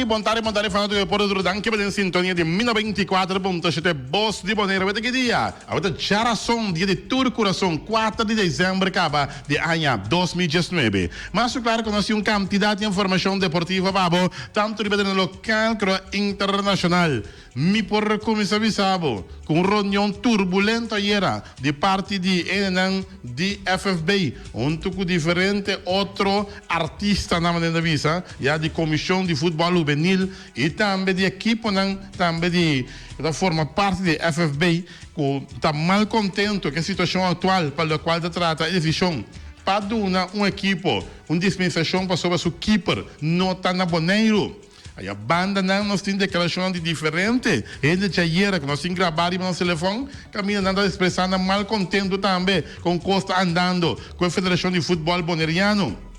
Bon tardi, bon tardi fanatico di deporte tur danki pa den sintonia di mi 94.7 Bos di Bonaire. Awor ta ki dia? Awor ta djarason, dia di tur kurason, kuater di desèmber kaba di aña 2019. Mas ku klaro ku nos tin un kantidat di informashon deportivo pa bo, tantu riba tereno lokal komo internashonal. Mi por kuminsá bisa bo ku un reunion turbulento ayera di parti di hendenan di FFB huntu ku diferente otro artistanan manera ta bisa ya di komishon di futbòl hubenil i tambe di ekiponan tambe di ku ta forma parti di FFB ku ta mal kontento ku e situashon aktual pa lokual ta trata e desishon pa duna un ekipo un dispensashon pasobra su kiper no ta na Boneiru. Aya bandanan nos tin deklarashonnan di diferente hende djayera ku nos tin grabá riba nos telefòn, kaminda nan ta ekspresá nan malkontentu tambe kon kos ta andando ku e Federashon di Futbòl Boneriano.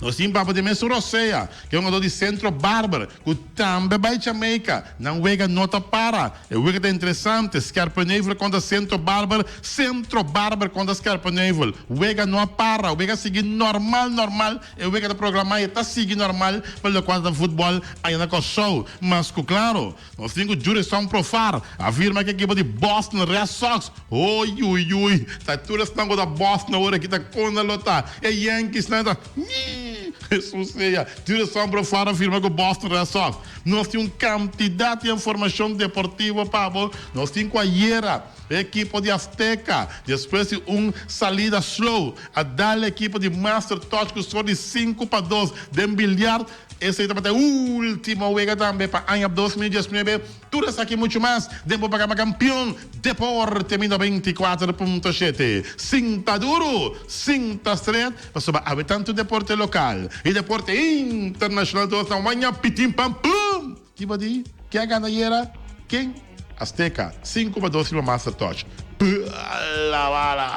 Nos tin papia di mesun Rosea, ku e hungadó di Centro Barber, ku tambe bai Jamaica. Nan wega no ta para. E wega ta interesante, Scherpenheuvel kontra Centro Barber, Centro Barber kontra Scherpenheuvel. Wega no a para, wega a sigui normal normal. E wega ta programá i e ta sigui normal pa lokual ta futbòl aya na Kòrsou. Mas ku klaro, nos tin ku Jurison Profar afirma ku ekipo di Boston Red Sox, Oyuyuy, ta tur esnan ku ta Boston awor aki ta kona lo ta. E Yankeesnan ta, Mii! Hesus sea! Jurison Profar afirma ku Boston Red Sox. Nos tin un kantidat di informashon deportivo pa bo. Nos tin ku ayera. E ekipo di Azteca, despues di un salida slow, a dal e ekipo di Master Touch cu score di 5-2 den biliard. Esey tabata e ultimo wega tambe pa aña 2019. Tur esaki y mucho mas den bo programa Campeon Deporte mi 94.7. Sinta duro, sinta stret, pasobra awe tanto deporte local y deporte internacional tur ta waña pitin pam pum! Kiba di? Ken a gana ayera? Ken? Azteca, 5-2 riba Master Touch. Bala bala!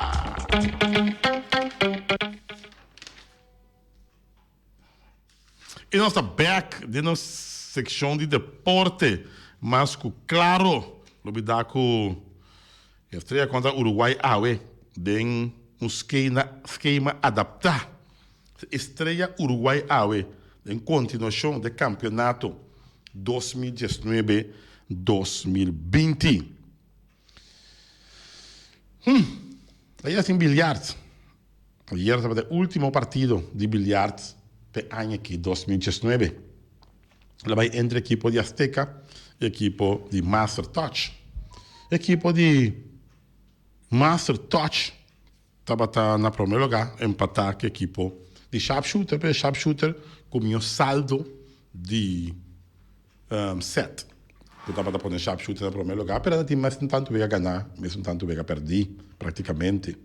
I nos ta bek den nos sekshon di deporte. Mas ku klaro lo bida ku Estrella kontra Uruguay awe den un skema adaptá. Estrella Uruguay awe den kontinuashon de kampionato 2019 2020. Hmm, ayer tin biljart. Ayer tabata e ultimo partido di biljart p'e aña aki 2019. El a bai entre ekipo di Azteca y ekipo di Master Touch. Ekipo di Master Touch Tabata na prome lugá empatá ku ekipo di Sharpshooter, pero Sharpshooter ku mihó saldo di sèt ku tabata pone Sharpshooter na prome lugá, pero nan tin mesun tantu wega ganá, mesun tantu wega pèrdí praktikamente.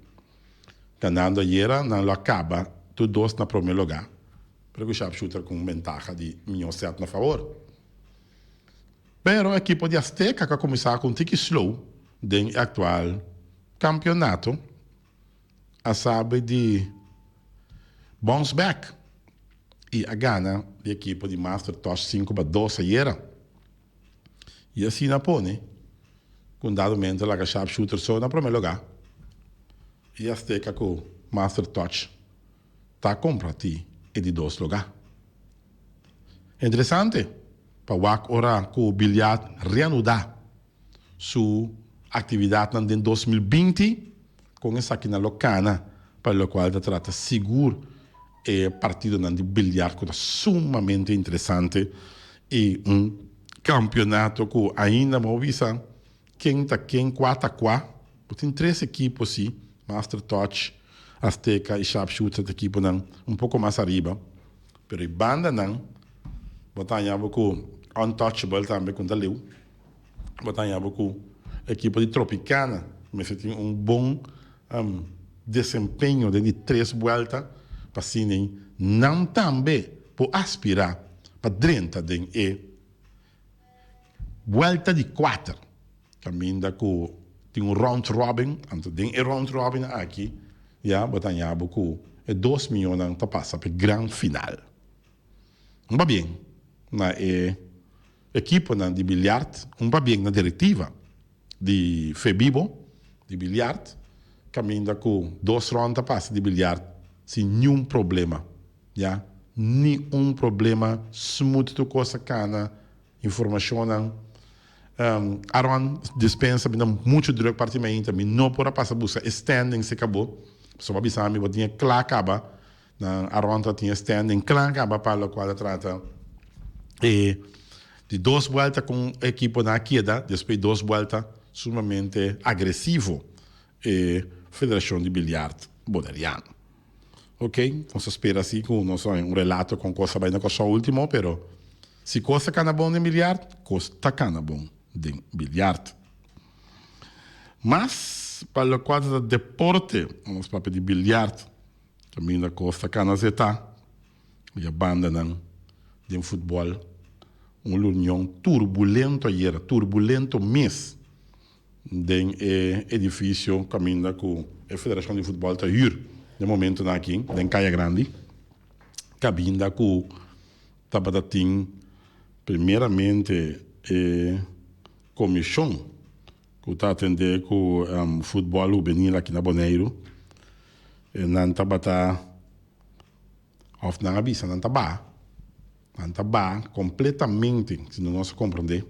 Ganando ayera nan lo a kaba tur dos na prome lugá, pero ku Sharpshooter ku un bentaha di mihó sèt na fabor. Pero ekipo di Azteca ku a kuminsá ku un tiki slow den e aktual Campeonato a sabi di bounce back y a gana di ekipo di Master Touch 5-2 ayera. Y asina pone cu un dado momento laga Sharpshooter so na prome lugar y Azteca cu Master Touch ta comparti e di dos lugar. Interesante pa wak ora cu biliard reanuda. Su actividadnan den 2020 con esakinan lo cana pa locual ta trata sigur e partidonan di biliard cu ta sumamente interesante y un campeonato cu ainda bo bisa ken ta ken cua ta cua bo tin tres ekipo si Master Touch, Azteca y Sharpshooter ta ekiponan un poco mas ariba pero e bandanan bo ta haña bo cu Untouchable tambe cu ta leu. Bo ta haña bo ku ekipo di Tropicana mester tin un bon desempeño den di tres buelta pa asina nan tambe por aspirá pa drenta den e buelta di kuater kaminda ku tin un round robin. Anto den e round robin aki ya bo ta haña bo ku e dos mihónan ta pasa pa e gran final. Un pabien na e ekiponan di biliard, un pabien na direktiva di Febibo di biliard, kaminda ku dos rònt a pasa di biliard sin niun problema, ya, Ni un problema, smooth tur kos a kana, informashonnan. Aaron dispensa mi ta muchu druk parti mainta, mi no por a pasa buska e standings e kabo, pasobra bo a bisa mi bo tin e kla kaba. Nan Aaron ta tin e standing kla kaba pa lokual ta trata e di dos buelta kon e ekiponan a keda despues di dos buelta sumamente agresivo e Federashon di Biljart Boneriano. Ok, nos ta spera si ku nos a haña un relato kon kos a bai na Kòrsou último, pero si kos ta kana bon den biljart, kos ta kana bon den biljart. Mas pa lokual ta trata deporte, nos papia di biljart. Kaminda kos ta kana zetá di e bandanan den futbòl. Un reunion turbulento ayera, turbulento mes den e edifisio kaminda ku e federashon di futbòl ta hür den momentunan aki den Kaya Grandi. Kaminda ku tabata tin primeramente e komishon ku ta atendé ku futbòl hubenil aki na Boneiru. Nan tabata, òf nan a bisa nan ta baha, nan ta baha kompletamente, si no nos a komprondé,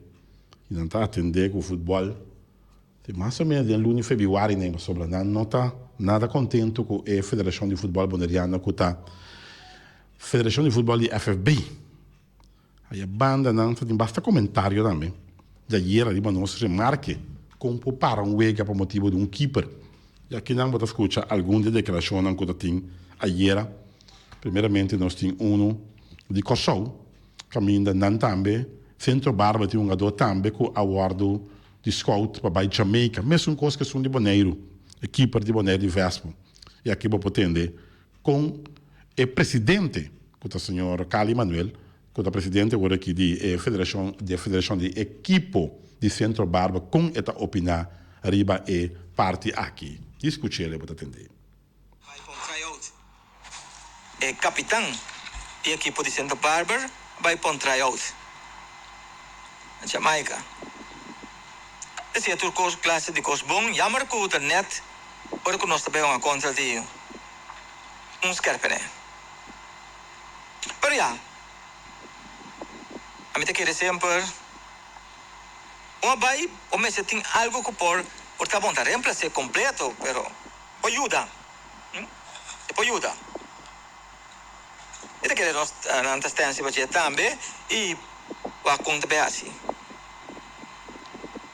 i nan ta atendé ku futbòl te mas o ménos den luna di febrüari nen, pasobra nan no ta nada kontentu ku e Federashon di Futbòl Boneriano ku ta Federashon di Futbòl di FFB. Aya banda nan ta tin basta comentario tambe di ayera riba nos remarke con por para un wega pa motibo di un keeper. Y aki nan bo ta scucha algun di e declaracionnan cu ta tin ayera. Primeramente nos tin uno di Corsou caminda nan tambe Centro Barber tin un hungador tambe cu a wordo di scout pa bay Jamaica. Mesun cos cu esun di Boneiru, e keeper di Boneiru di Vespo. Y aki bo por tende Con e presidente, cu ta señor Cali Manuel, cu ta presidente awor aki di e federacion di e federacion di ekipo di Centro Barber, con e ta opina riba e parti aki? Di scuch'el e bo ta tende. Bai pa un tryout. E capitan di ekipo di Centro Barber a bai pa un tryout na Jamaica. Esei a tur cos clase di cos bon. Jammer cu ta net ora cu nos ta bai hunga contra di. Un skerpene. Pero ya, ami ta kere semper un a bai bo mester tin algo ku por por ta bon ta reemplase kompleto pero por yuda e por yuda. Mi ta kere nos nan ta stensi pa dje tambe i wak kon ta bay hasi.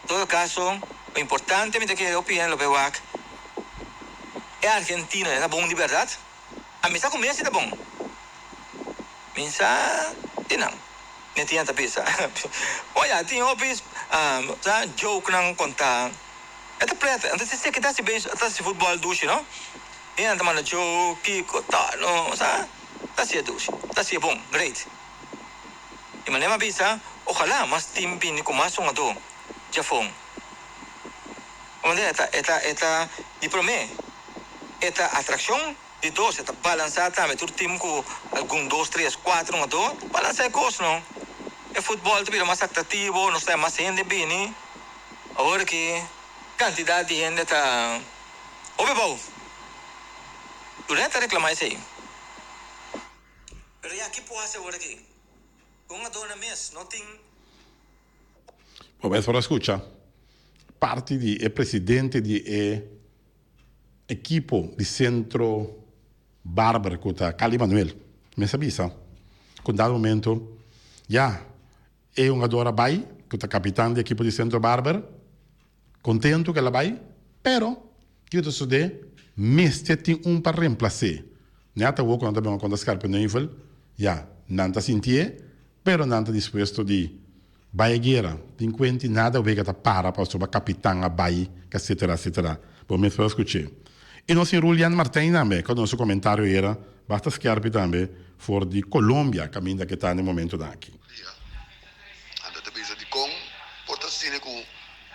Todo caso lo importante mi ta kere hopi hende lo bay wak e Argentina e ta bon di berdad? A mi sa cu Messi ta bon mi sa di nan mi tia ta bisa bo ya tin hopi sa joke nan conta e ta preta anto si ta hasi ta hasi futbol dushi no y nan ta manda joke kico ta no sa ta hasi e dushi ta hasi e bon great. I manera mi a bisa, ojalá mas tin bini ku mas hungadó djafon. Manera e ta, e ta, e ta di promé, e ta atrakshon, di dos, e ta balansá tambe. Tur tim ku algun dos, tres, kuater hungadó, ta balansá e kos, no? E futbòl ta bira mas atraktivo, nos ta haña mas hende bini. Awor aki kantidat di hende ta hopi abou. Tur hende ta reklamá esei. Pero ya, ki por hasi awor aki? Con a dona mes no tin. Bo mes por a scucha parti di e presidente di e ekipo di Centro Barber cu ta Cali Manuel mes a bisa cu dado momento ya e hungador a bay cu ta capitan di ekipo di Centro Barber Kontentu ku el a bai, pero kiko ta sosodé? Mester tin un pa remplas'é. Nèt awor ku nan ta bin kontra Scherpenheuvel, ya, nan ta sintié, pero nan ta dispuesto di bai e guera. Tin kuenti nada wega ta para pasobra kapitan a bai, etcetera, etcetera. Bo mes por a skuch'é. I nos tin Rulian Martijn tambe, ku a duna su komentario ayera, basta skèrpi tambe, for di Colombia, kaminda ku e ta na e momentunan aki. Dia. Anto ta bisa dikon por ta asina ku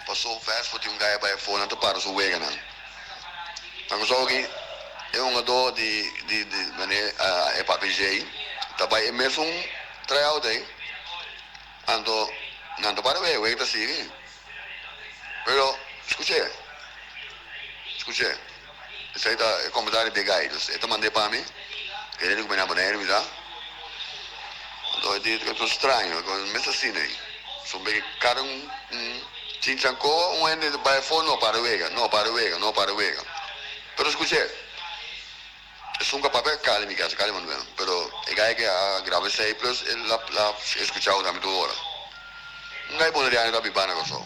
paso vèrs por tin un gaya bai afó nan ta para su weganan. Nan ku soki e hungadó di di di mane e papi Jay ta bai e mesun tryout ei anto nan ta para wega, wega ta sigui. Pero skuch'é, skuch'é esei ta e komentario di e gai. Dus e ta mand'é pa mi, kende ku mi na Boneiru mi sa. Anto e di ta straño, mes asina ei. Son beke kada un chinchancoa un hende ta bai afó no para wega, no para wega, no para wega. Pero skuch'é, esun ka papia kali mi kasa, kali Manuel, pero e gai ke a graba esei plus e la la skuchao tambe tur ora. Un gai boneriano ta biba na Kòrsou.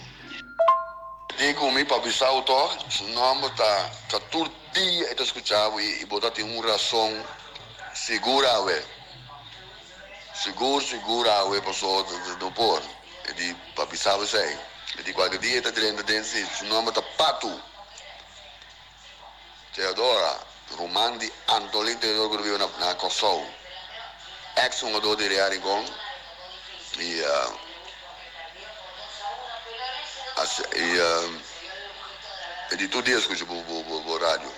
Di ku mi pa bisao tòg, su nòmber ta ta tur dia e ta skucha bo i bo ta tin un rason sigur awe. Sigur sigur awe paso no por. E di pa bisa bo esei. E di kualke dia e ta drenta den si su nomber ta Patu Teodora, ruman di Antolin Teodoro ku ta biba na Kòrsou, eks hungador di Real Rincon i e di tur dia skucha bo radio,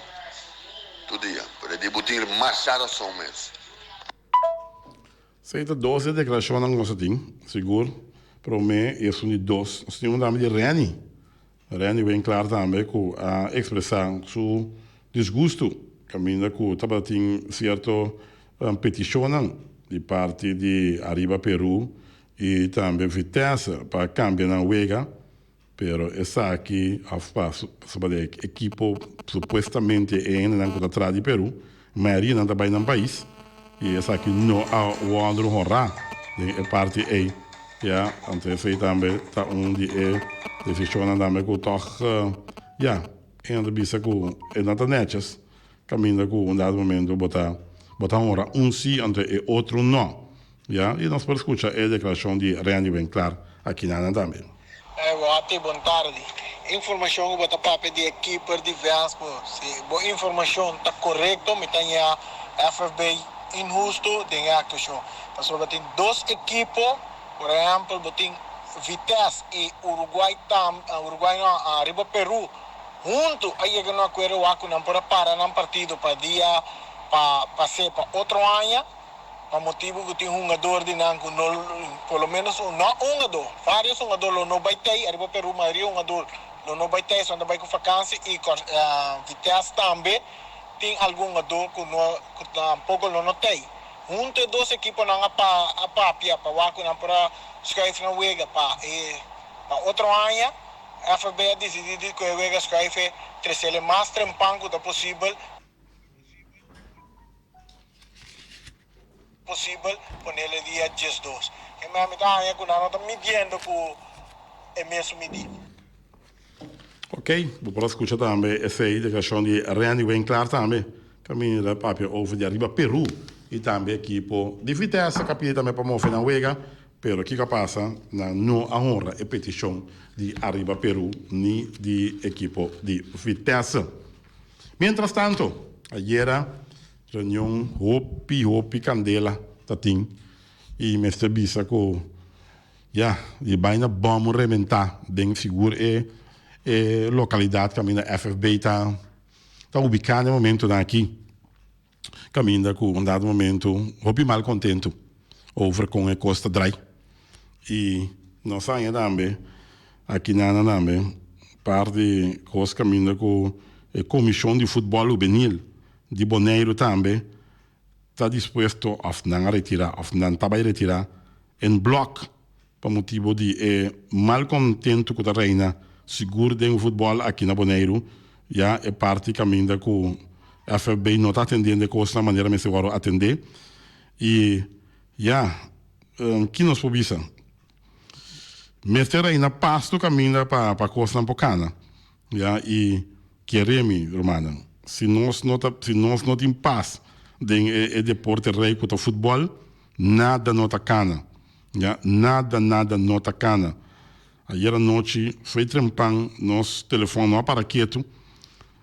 tur dia. Pero e di bo tin masha rason mes. Esei ta dos e deklarashonnan ku nos a tin, sigur. Promé i esun di dos. Nos tin un tambe di Renny. Renny Winklaar tambe ku a ekspresá su disgustu kaminda ku tabatin sierto petishonnan di parti di Ariba Peru i tambe Vitesse pa kambia nan wega. Pero esaki a pasa pasobra e ekipo supuestamente e hendenan ku ta traha di Peru, mayoria nan ta bai nan pais i esaki no a wòrdu honrá den e parti ei. Ya, anto esei tambe ta un di e desishonnan tambe ku tòg ya, e nan ta bisa ku e no ta nètjes kaminda ku un dado momento bo ta bo ta honra un si anto e otro no. Ya, i nos por skucha e deklarashon di Randy Winklaar aki na nan tambe. Hey Watty, bon tardi. Informashon ku bo ta papia di e keeper di Vespo, si bo informashon ta korekto mi ta ña FFB inhusto den e aktuashon. Pasobra tin dos ekipo, por ehèmpel bo tin Vitesse i Uruguay tam, Uruguay no, riba Peru huntu a yega na un akuerdo wak ku nan por a para nan partido pa dia pa pa se pa otro aña. Pa motibu ku tin hungador di nan ku no, por lo menos un, no un hungador, varios hungador lo no bai tei, ariba Peru mayoria hungador lo no bai tei, esnan ta bai ku fakansi i Vitesse tambe tin algun hungador ku no, ku tampoko lo no tei. Huntu e dos ekiponan a pa a papia pa wak ku nan por a schuif nan wega pa e pa otro aña. FFB a disidí di ku e wega schuif e tresele mas trempan ku ta posibel. Posibel ponele dia 12. E mei mi ta haña ku nan no ta midiendo ku e mesun midí. Ok, bo por a skucha tambe esei deklarashon di Randy Winklaar tambe kaminda ta papia over di ariba Peru i tambe ekipo di Vitesse ka pidi tambe pa move nan wega, pero kiko a pasa? Nan no a honra e petishon di ariba Peru ni di ekipo di Vitesse. Mientras tanto, ayera reunion hopi hopi candela ta tin y mester bisa cu ya di baina bom reventa den sigur e e localidad caminda FFB ta ta ubica na e momentonan aki. Caminda cu un dado momento hopi mal contento over con e cos ta draai. Y nos haña tambe aki nana tambe par di cos caminda cu e comision di futbol hubenil di Boneiru tambe ta dispuesto of nan a retira of nan ta bay retira en blok Pa motibo di e malcontento cu ta reina sigur den futbol aki na Boneiru, ya e parti caminda cu FFB no ta atendiendo e cosnan manera mester worde atende. Y ya, ki nos por bisa? Mester reina pas tur caminda pa pa cosnan por cana. Ya, y kere mi, rumannan, si nos no ta, si nos no tin pas den e e deporte rey cu ta futbol, nada no ta cana. Ya, nada, nada no ta cana. Ayer anochi foi trempan nos telefon no a para ketu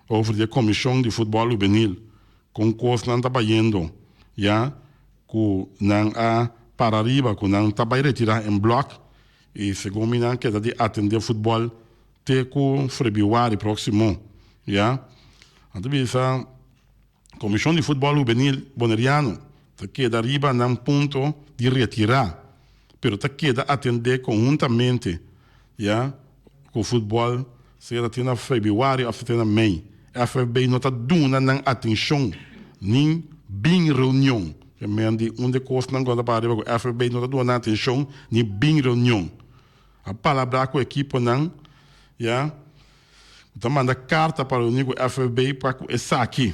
over di e comision di futbol hubenil con cosnan ta bayendo ya cu nan a para riba cu nan ta bay retira en blok y segun mi nan keda di atende futbol te cu frebiuari proximo ya. Nan ta bisa. Komishon di Futbòl Hubenil Boneriano ta keda riba nan punto di retirá, pero ta keda atendé konhuntamente ya ku futbòl sea ta tin na febrüari òf ta tin na mei. FFB no ta duna nan atenshon nin bin reunion. E men di un di e kosnan ku nan ta para riba ku FFB no ta duna nan atenshon ni bin reunion. A palabrá ku ekiponan ya ku ta manda karta pa reuní ku FFB pa ku esaki.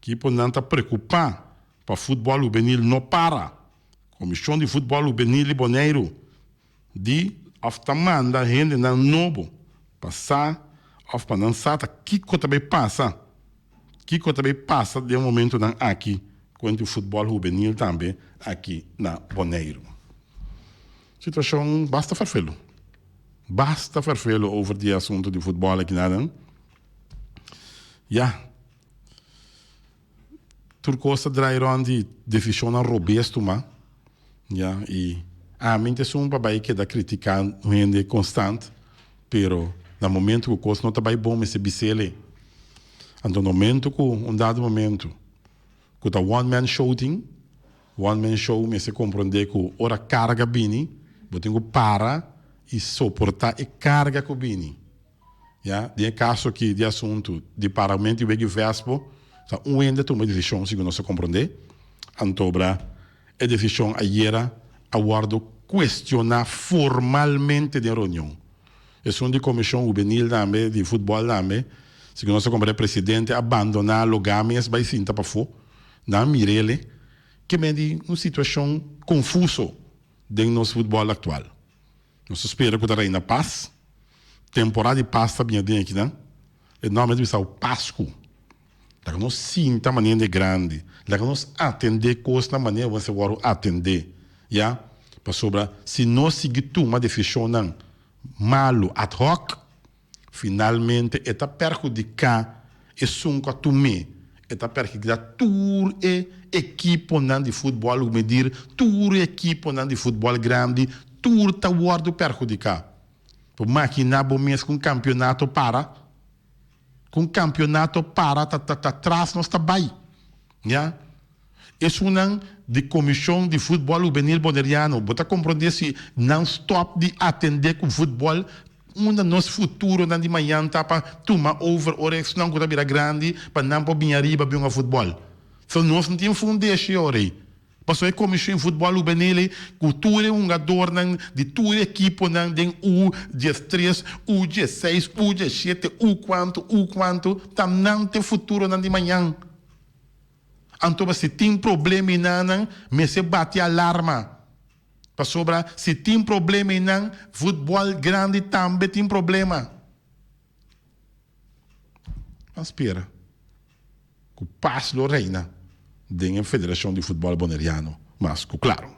Ekiponan ta preokupá pa futbòl hubenil no para. Komishon di Futbòl Hubenil di Boneiru di òf ta manda hendenan nobo pa sa òf pa nan sa ta kiko ta bai pasa. Kiko ta bay pasa den momentonan aki cuento futbol hubenil tambe aki na Boneiru? Situacion basta ferfelu. Basta ferfelu over di e asunto di futbol aki nanan. Ya. Tur cos ta draai rond di decisionnan robes tuma. Ya, y ami ta esun pa bay keda critica un hende constant, pero na momento cu cos no ta bay bon mester bisele. Anto na momento cu un dado momento cu ta one man show tin, one man show mester comprende cu ora carga bini bo tin cu para y soporta e carga cu bini. Ya, den e kaso aki di asuntu di paramentu i wega i vèspo, ta un hende a tuma e desishon, segun nos a komprondé. Antobra e desishon ayera a wòrdu kuestioná formalmente den reunion. Esun di komishon hubenil tambe, di futbòl tambe, segun nos a komprondé presidente a bandoná lugá mes bai sinta pafó. Nan a mir'el ke men di un situashon konfuso den nos futbòl aktual. Nos ta spera ku ta reina pas. Temporada di pas ta bini aden akinan. E nòmber ta bisa Pasku. Laga nos sinta manera di grandi. Laga nos atendé kos na manera ku mester wòrdu atendé. Ya. Pasobra si nos sigui tuma desishonnan malu ad hoc, Finalmente e ta perhudiká esun ku a tum'é, e ta perhudiká tur e ekiponan di futbòl hubenil, tur e ekiponan di futbòl grandi, tur ta wòrdu perhudiká. Bo maginá bo mes ku un kampionato para? Ku un kampionato para ta ta tras nos ta bai. Ya. Esunnan di Komishon di Futbòl Hubenil Boneriano, bo ta komprondé si nan stòp di atendé ku futbòl, unda nos futuronan di mañan ta pa tuma over ora esunnan ku ta bira grandi pa nan por bini ariba bin hunga futbòl. So nos no tin fundeshi ora ei. Pasobra e Komishon Futbòl Hubenil ei ku tur e hungadornan di tur e ekiponan den U diestres, U diesseis, U diesshete, U kuantu, U kuantu, ta nan ta e futuronan di mañan. Anto si tin problema einan mester bati alarma. Pasobra si tin problema einan futbol grandi tambe tin problema. Ban spera ku pas lo reina den e Federacion di Futbol Boneriano mas ku klaro.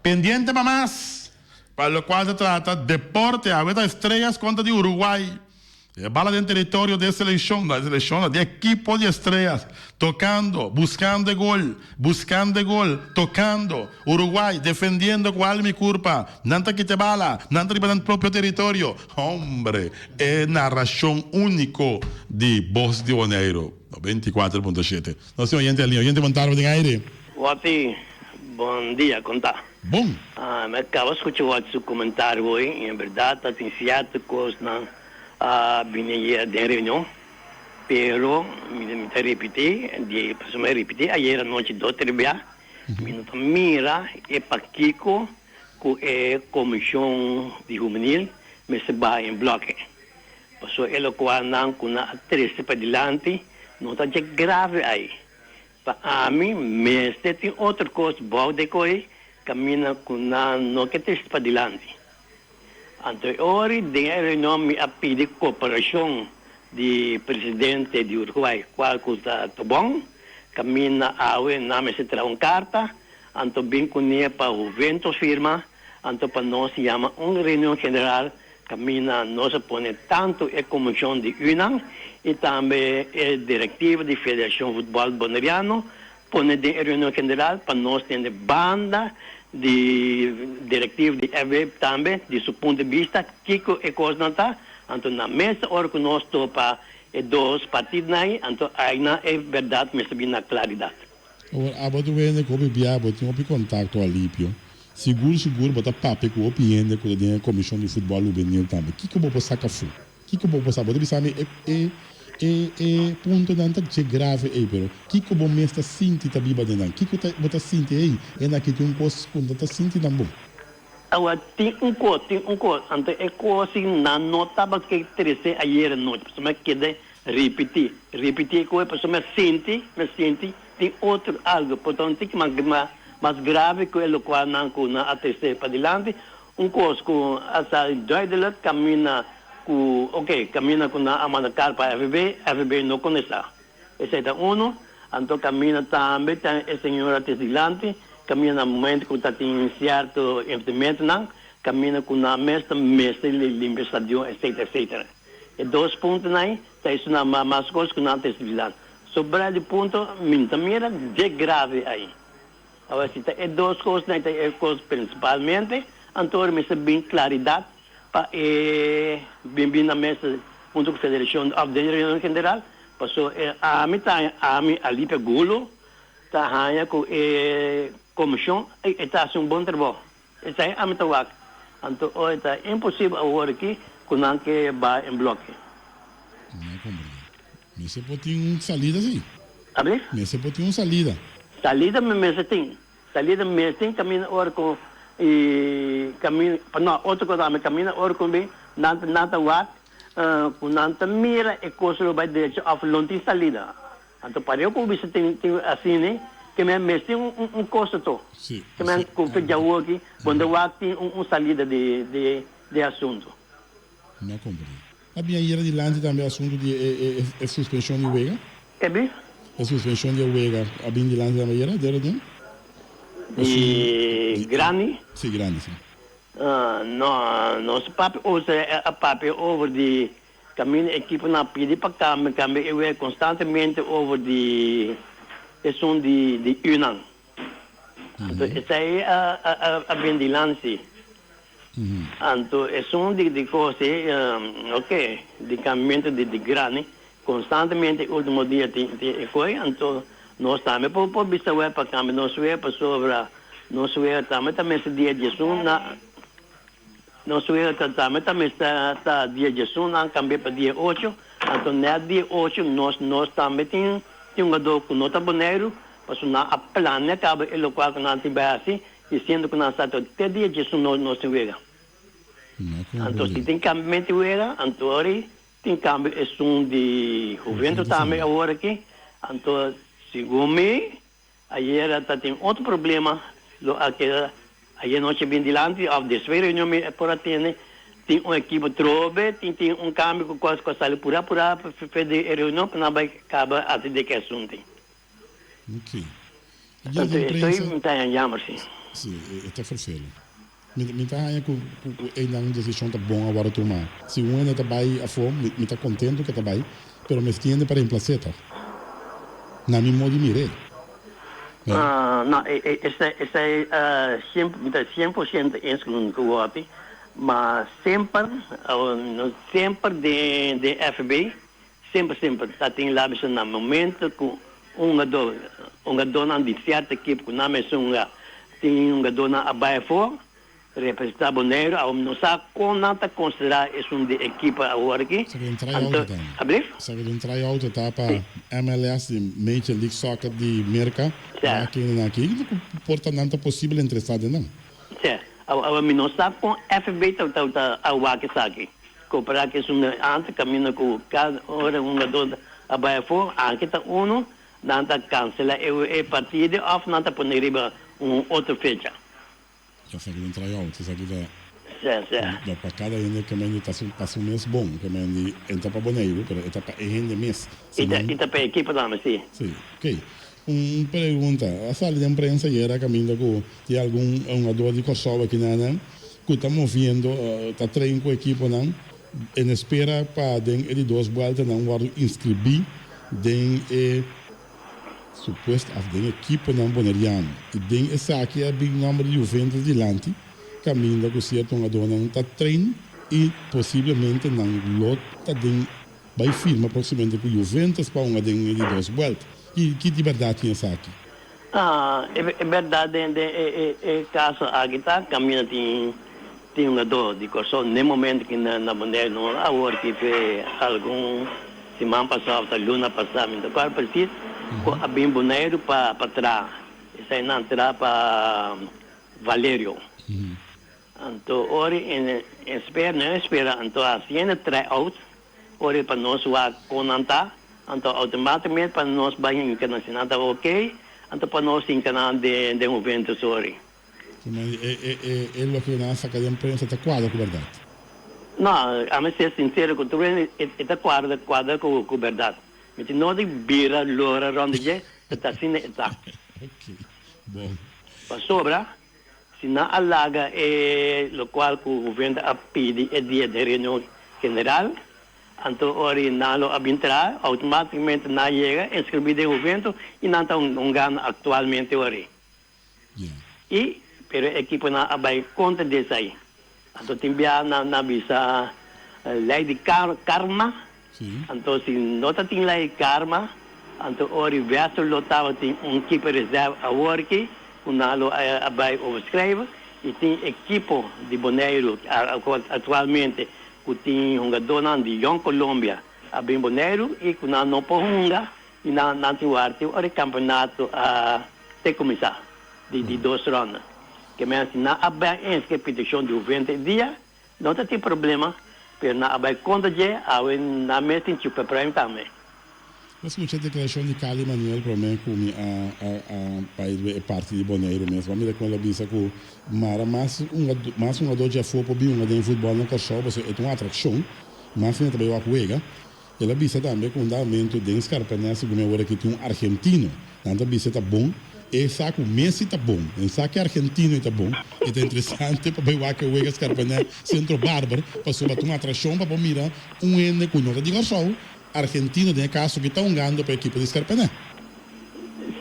Pendiente pa mas pa lokual ta trata deporte awe ta Estrellas kontra di Uruguay. E bala den teritorio di e seleccion, no e seleccion no, di ekipo di Estrellas, tocando, buscando e gol, buscando e gol, tocando, Uruguay defendiendo cu alma y curpa, nan ta kita e bala, nan ta riba nan propio teritorio, hombre, e narracion unico di Bos di Boneiru, 94.7. Nos tin oyente alinea, oyente bon tarde den aire. Wapi, bon dia, con ta? Bon. Mi a caba scucha Wapi su comentario hoy y en berdad ta tin cierto cosnan a bini ayer den reunion, pero mi ta ripiti, di pasobra mi a ripiti ayer anochi dos tres bia, mi no ta mira e pakico cu e comision di hubenil mester baha en bloke, pasobra e locual nan cu nan a trece padilanti no ta dje grave ay. Pa ami mester tin otro cos bou de coy caminda cu nan no ke trece padilanti. Anto e ora den e reunion mi a pidi cooperacion di presidente di Uruguay cual cu ta Tobon, caminda awe nan mester traha un carta, anto bin cune pa Juventus firma, anto pa nos yama un reunion general caminda nos a pone tanto e comision di UNAN y tambe e directiva di Federacion Futbol Boneriano Pone den e reunion general pa nos tende banda di directiva di FB tambe di su punto di bista kico e cosnan ta, anto na mesa ora cu nos topa e dos partidonan ayi, anto ayna e berdad mester bin na claridad. Awor abo ta wende ku hopi bia bo tin hopi kontakto alipio. Sigur sigur bo ta papia ku hopi hende ku ta den e komishon di futbòl hubenil tambe. Kiko bo por saka fu? Kiko bo por sa? Bo ta bisa mi e e. E e puntonan ta dje grave ei, pero kiko bo mes ta sinti ta biba den nan? Kiko ta bo ta sinti ei, e nan aki tin un kos ku no ta sinti nan bon? Awa, tin un kos, tin un kos, anto e kos si nan no tabata ke trese ayera nochi, pasobra mi a keda ripití, ripití e kos, pasobra mi a sinti, mi a sinti tin otro algo, por ta un tiki mas mas grave ku e lokual nan ku nan a trese padilanti, Un kos ku a sali duidelijk kaminda ku oke kaminda ku nan a manda kar pa FB, FB no kontestá. Esei ta unu. Anto kaminda tambe ta e señora tes dilanti, kaminda na momento ku ta tin sierto enfrentementonan, kaminda ku nan mes ta mester limpia stadion etcetera etcetera. E dos puntonan ei ta esunnan mas kos ku nan tes dilanti. Sobrá di punto mi no ta mira dje grave ei. Awor si ta e dos kosnan ta e kos prinsipalmente, anto ora mester bin klaridat pa e bin bin na mesa huntu ku federashon òf den reunion general, paso e ami ta ami Alipia Gulo ta haña ku e komishon e ta hasi un bon trabou, esei ami ta wak, anto ora ta imposibel awor aki ku nan ke bai en bloke. Mi a komprendé. Mester por tin un salida si. Abe? Mester por tin un salida. Salida mi mester tin. Salida mi mester tin caminda ora cu y caminda no otro cosa tambe caminda ora cu bin nan ta nan ta wak cu nan ta mira e cos lo bay derecho of lo no tin salida. Anto pareu cu bisa tin tin asina ke men mester tin un un cosa to. Si. Ke men cu fe djawoki bo no ta wak tin un un salida di di di asunto. No comprende. A bin ayera dilanti tambe asuntu di e suspenshon di wega. E bin? E suspenshon di e wega a bin dilanti tambe ayera, dero den? Di grandi? Si, grandi, si. No, nos papia usa a papia over di kaminda ekiponan a pidi pa kambia, kambia e wega konstantemente over di esun di unan. Anto esei a bin dilanti. Anto esun di di kos ei, oke, di kambiamentu di di grandi, konstantemente e ultimo dia tin tin e koi, anto nos tambe por por bisa wèr pa kambia nos wèr pasobra nos wèr tambe ta mester dia diesun na nos wèr ta tambe ta mester ta dia diesun nan kambia pa dia ocho, anto nèt dia ocho nos nos tambe tin tin un gadó ku no ta Boneiru pasobra nan a plania kaba e lokual ku nan tin bai hasi. Diciendo cu nan sa to te dia Jesus no nos tin wega. Anto si tin cambiamento di wega, anto ori tin cambio esun di Juventus tambe awor aki. Anto segun mi ayera ta tin otro problema lo a keda ayer nochi bin dilanti of despues reunion mi por a tene tin un ekipo trobe tin tin un cambio cu cos cu a sali pura pura fe di e reunion pa nan bay caba atende cu e asunto. Ok. Anto estoy mi ta haña jammer si. Si, e ta ferfelu. Mi mi ta haña ku ku einan desishon ta bon a wòrdu tumá. Si un hende ta bai afó, mi mi ta kontentu ku e ta bai, pero mester hende pa remplas'é tòg. Na mi modo di mir'é. No, e e esei esei mi ta 100% eens ku ku wòrdu, ma semper semper den den FB Semper semper ta tin labisa na momento cu un hungador, hungadornan di cierto ekipo cu nan mes hunga, tin hungadornan a bay afor representa Boneiru, awor mi no sa con nan ta considera esun di ekipo awor aki, Sa cu un try-out anto, ta. ablief? Sa cu un try-out ta pa MLS di Major League Soccer di Merca, Sa. aki nan aki, cu por ta nan ta posibel interesa den nan. Sa, awor mi no sa con FB ta ta a wak esaki. Kompará ku esun den antes kaminda ku kada ora un hungadó a bai afó, anke ta unu, nan ta kanselá e partido òf nan ta pone riba un otro fecha. Ya sa ku den try-out esaki ta Sè, sè. ta pa kada hende ke mende ta su pa su mes bon, ke mende e ta pa Boneiru pero e ta pa e hende mes, I si ta nan. i ta pa e ekipo tambe, si. Si, ok. Un pregunta, a sali den prensa ayera kaminda ku tin algun hungadó di Kòrsou aki na nan ku ta moviendo, ta train ku ekiponan en espera pa den e di dos buelta nan wòrdu inskribí den e supuesto òf den ekiponan boneriano. I den esaki a bin nòmber di Juventus dilanti kaminda ku sierto hungadónan ta train i posiblemente nan lo ta den Bai firma proximamente cu Juventus pa hunga den e di dos buelta. Ki ki di berdad tin esaki? Ah, e berdad den den e e caso aki ta caminda tin tin hungador di Corsou n'e momento ki na na Bonaire no awor ki fe algun. siman pasá òf ta luna pasá, mi no ta kòrda presis, ku a bin Boneiru pa pa traha. Esei nan traha pa Valerio. Anto ora e spera, no e spera, anto hasiendo try out, ora pa nos wak kon nan ta, anto automaticamente pa nos bai hinka nan si nan ta ok, anto pa nos hinka nan den den Juventus ora. E loke nan a saka den prensa ta kuadra ku bèrdat? No, ami ser sinsero ku tur hende, e ta kuadra kuadra ku bèrdat. Mi tin no di bira lora rònt di dje, pero ta asina e ta. Ok, bon. Pasobra, si nan a laga e lokual ku Juventus a pidi e dia den reunion general, anto ora nan lo a bin traha, outomátikamente nan a yega inskribí den Juventus i nan ta hungando aktualmente ora. I pero e ekiponan a bai kontra di esei. Anto tin bia nan a bisa lei di karma. Anto si no ta tin lei di karma, anto ora Westerlo tabatin un ekipo reserve aworki ku nan lo a bai overschrijven. I tin ekipo di Boneiru aktualmente ku tin hungadónan di Jong Colombia a bin Boneiru i ku nan no por hunga I nan nan tin warti ora e kampeonato a te kuminsá di di dos ronda. Ke men si nan a bai eens ku e petishon di Juvente e dia, no ta tin problema, pero nan a bai kontra dje, awe nan mes tin chupa pruim tambe. Mi a skucha e deklarashon di Cali Manuel promé ku mi a a a bai riba e parti di Boneiru mes. Bo a mira ku el a bisa ku mara mas mas hungadó dje afó por bin hunga den futbòl na Kòrsou pasobra e ta un atrakshon, mas hende ta bai wak wega. El a bisa tambe ku un damentu den Scarpanè segun mi awor aki tin un argentino. Nan ta bisa e ta bon. E sa ku Messi ta bon. E sa ku e argentino e ta bon. E ta interesante pa bai wak e wega Scarpanè Centro Barber pasobra ta un atrashon pa por mira un hende ku no ta di Kòrsou, argentino den e kaso ki ta hungando pa e ekipo di Scarpanè.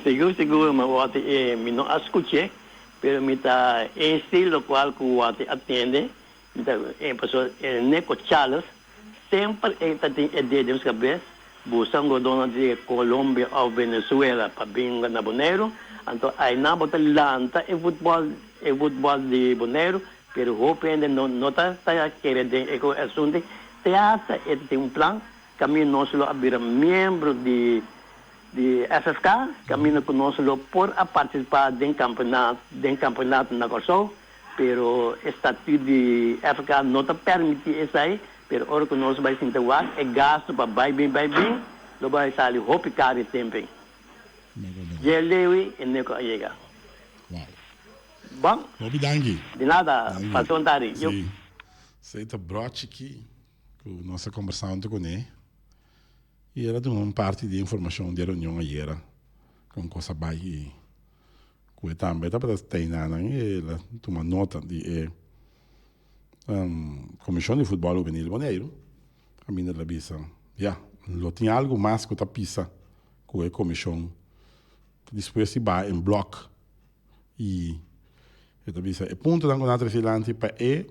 Sigur sigur mi wòrdu e mi no a skuch'é pero mi ta esti lokual ku wòrdu a tende mi ta pasobra e Neko Charles Semper e ta tin e dede den su kabes, busa un godónan di Colombia òf Venezuela pa bin hunga na Boneiru. Anto ainan bo ta lanta e futbòl, e futbòl di Boneiru, pero hopi hende no no ta ta kere den e asuntu. Te hasta e ta tin un plan kaminda nos lo a bira miembro di di FFK, kaminda ku nos lo por a partisipá den kampeonato den kampeonato na Kòrsou. Pero e statut di FK no ta permiti esai, pero ora ku nos bai sinta wak e gasto pa bai bin bai bin lo bai sali hopi karo e tempen. Dje Lewi e neko a yega. Wow. Bon. Hopi danki. Di nada, pasa un tardi. Yup. Si. Esei ta brochi ki ku nos a kombersá huntu kuné i el a duna un parti di e informashon di e reunion ayera kon kos a bai i Ku e tambe tabata teina nan i el a tuma nota di e Komishon di Futbòl Hubenil Boneiru. Kaminda el a bisa, Ya, lo tin algu mas ku ta pisa ku e komishon ta dispuesto di baha en blòk. I e ta bisa e puntonan ku nan a trese dilanti pa e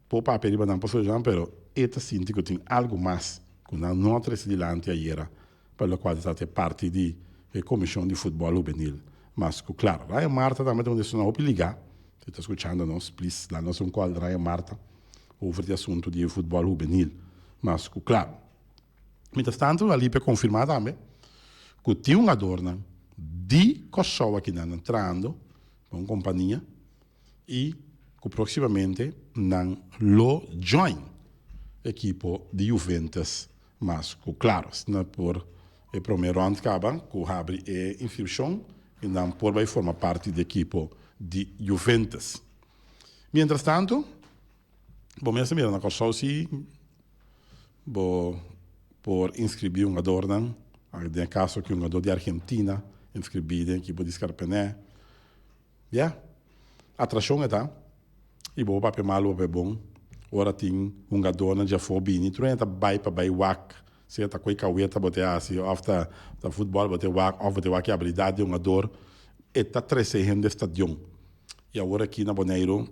por papia riba nan por solushon, pero e ta sinti ku tin algu mas ku nan no a trese dilanti ayera pa lokual ta trata e parti di e Komishon di Futbòl Hubenil. Mas ku klaro, Ryan Martha tambe ta un esun hopi ligá. Si ta skuchando nos, plis da nos un kòl Ryan Martha over di asuntu di e futbòl hubenil. Mas ku klaro. Mientras tanto, Alipia konfirmá tambe ku tin hungadornan di Kòrsou akinan nan trahando pa un kompania i ku próksimamente nan lo join ekipo di Juventus Mas ku klaro, asina por e promé rònt kaba ku habri e inskripshon i nan por bai forma parti di ekipo di Juventus. Mientras tanto, bo mes ta mira na Kòrsou si bo por inskribí hungadornan, den e kaso ku hungador di Argentina inskribí den ekipo di Scarpenè. Ya, atrashon e ta. I bo papia malu papia bon. Ora tin hungadónan djafó bini, tur hende ta bai pa bai wak. Sea ta koe kaweta bo te hasi òf ta ta futbòl bo te wak òf bo te wak e abilidat di hungador, e ta trese hende stadion. I awor aki na Boneiru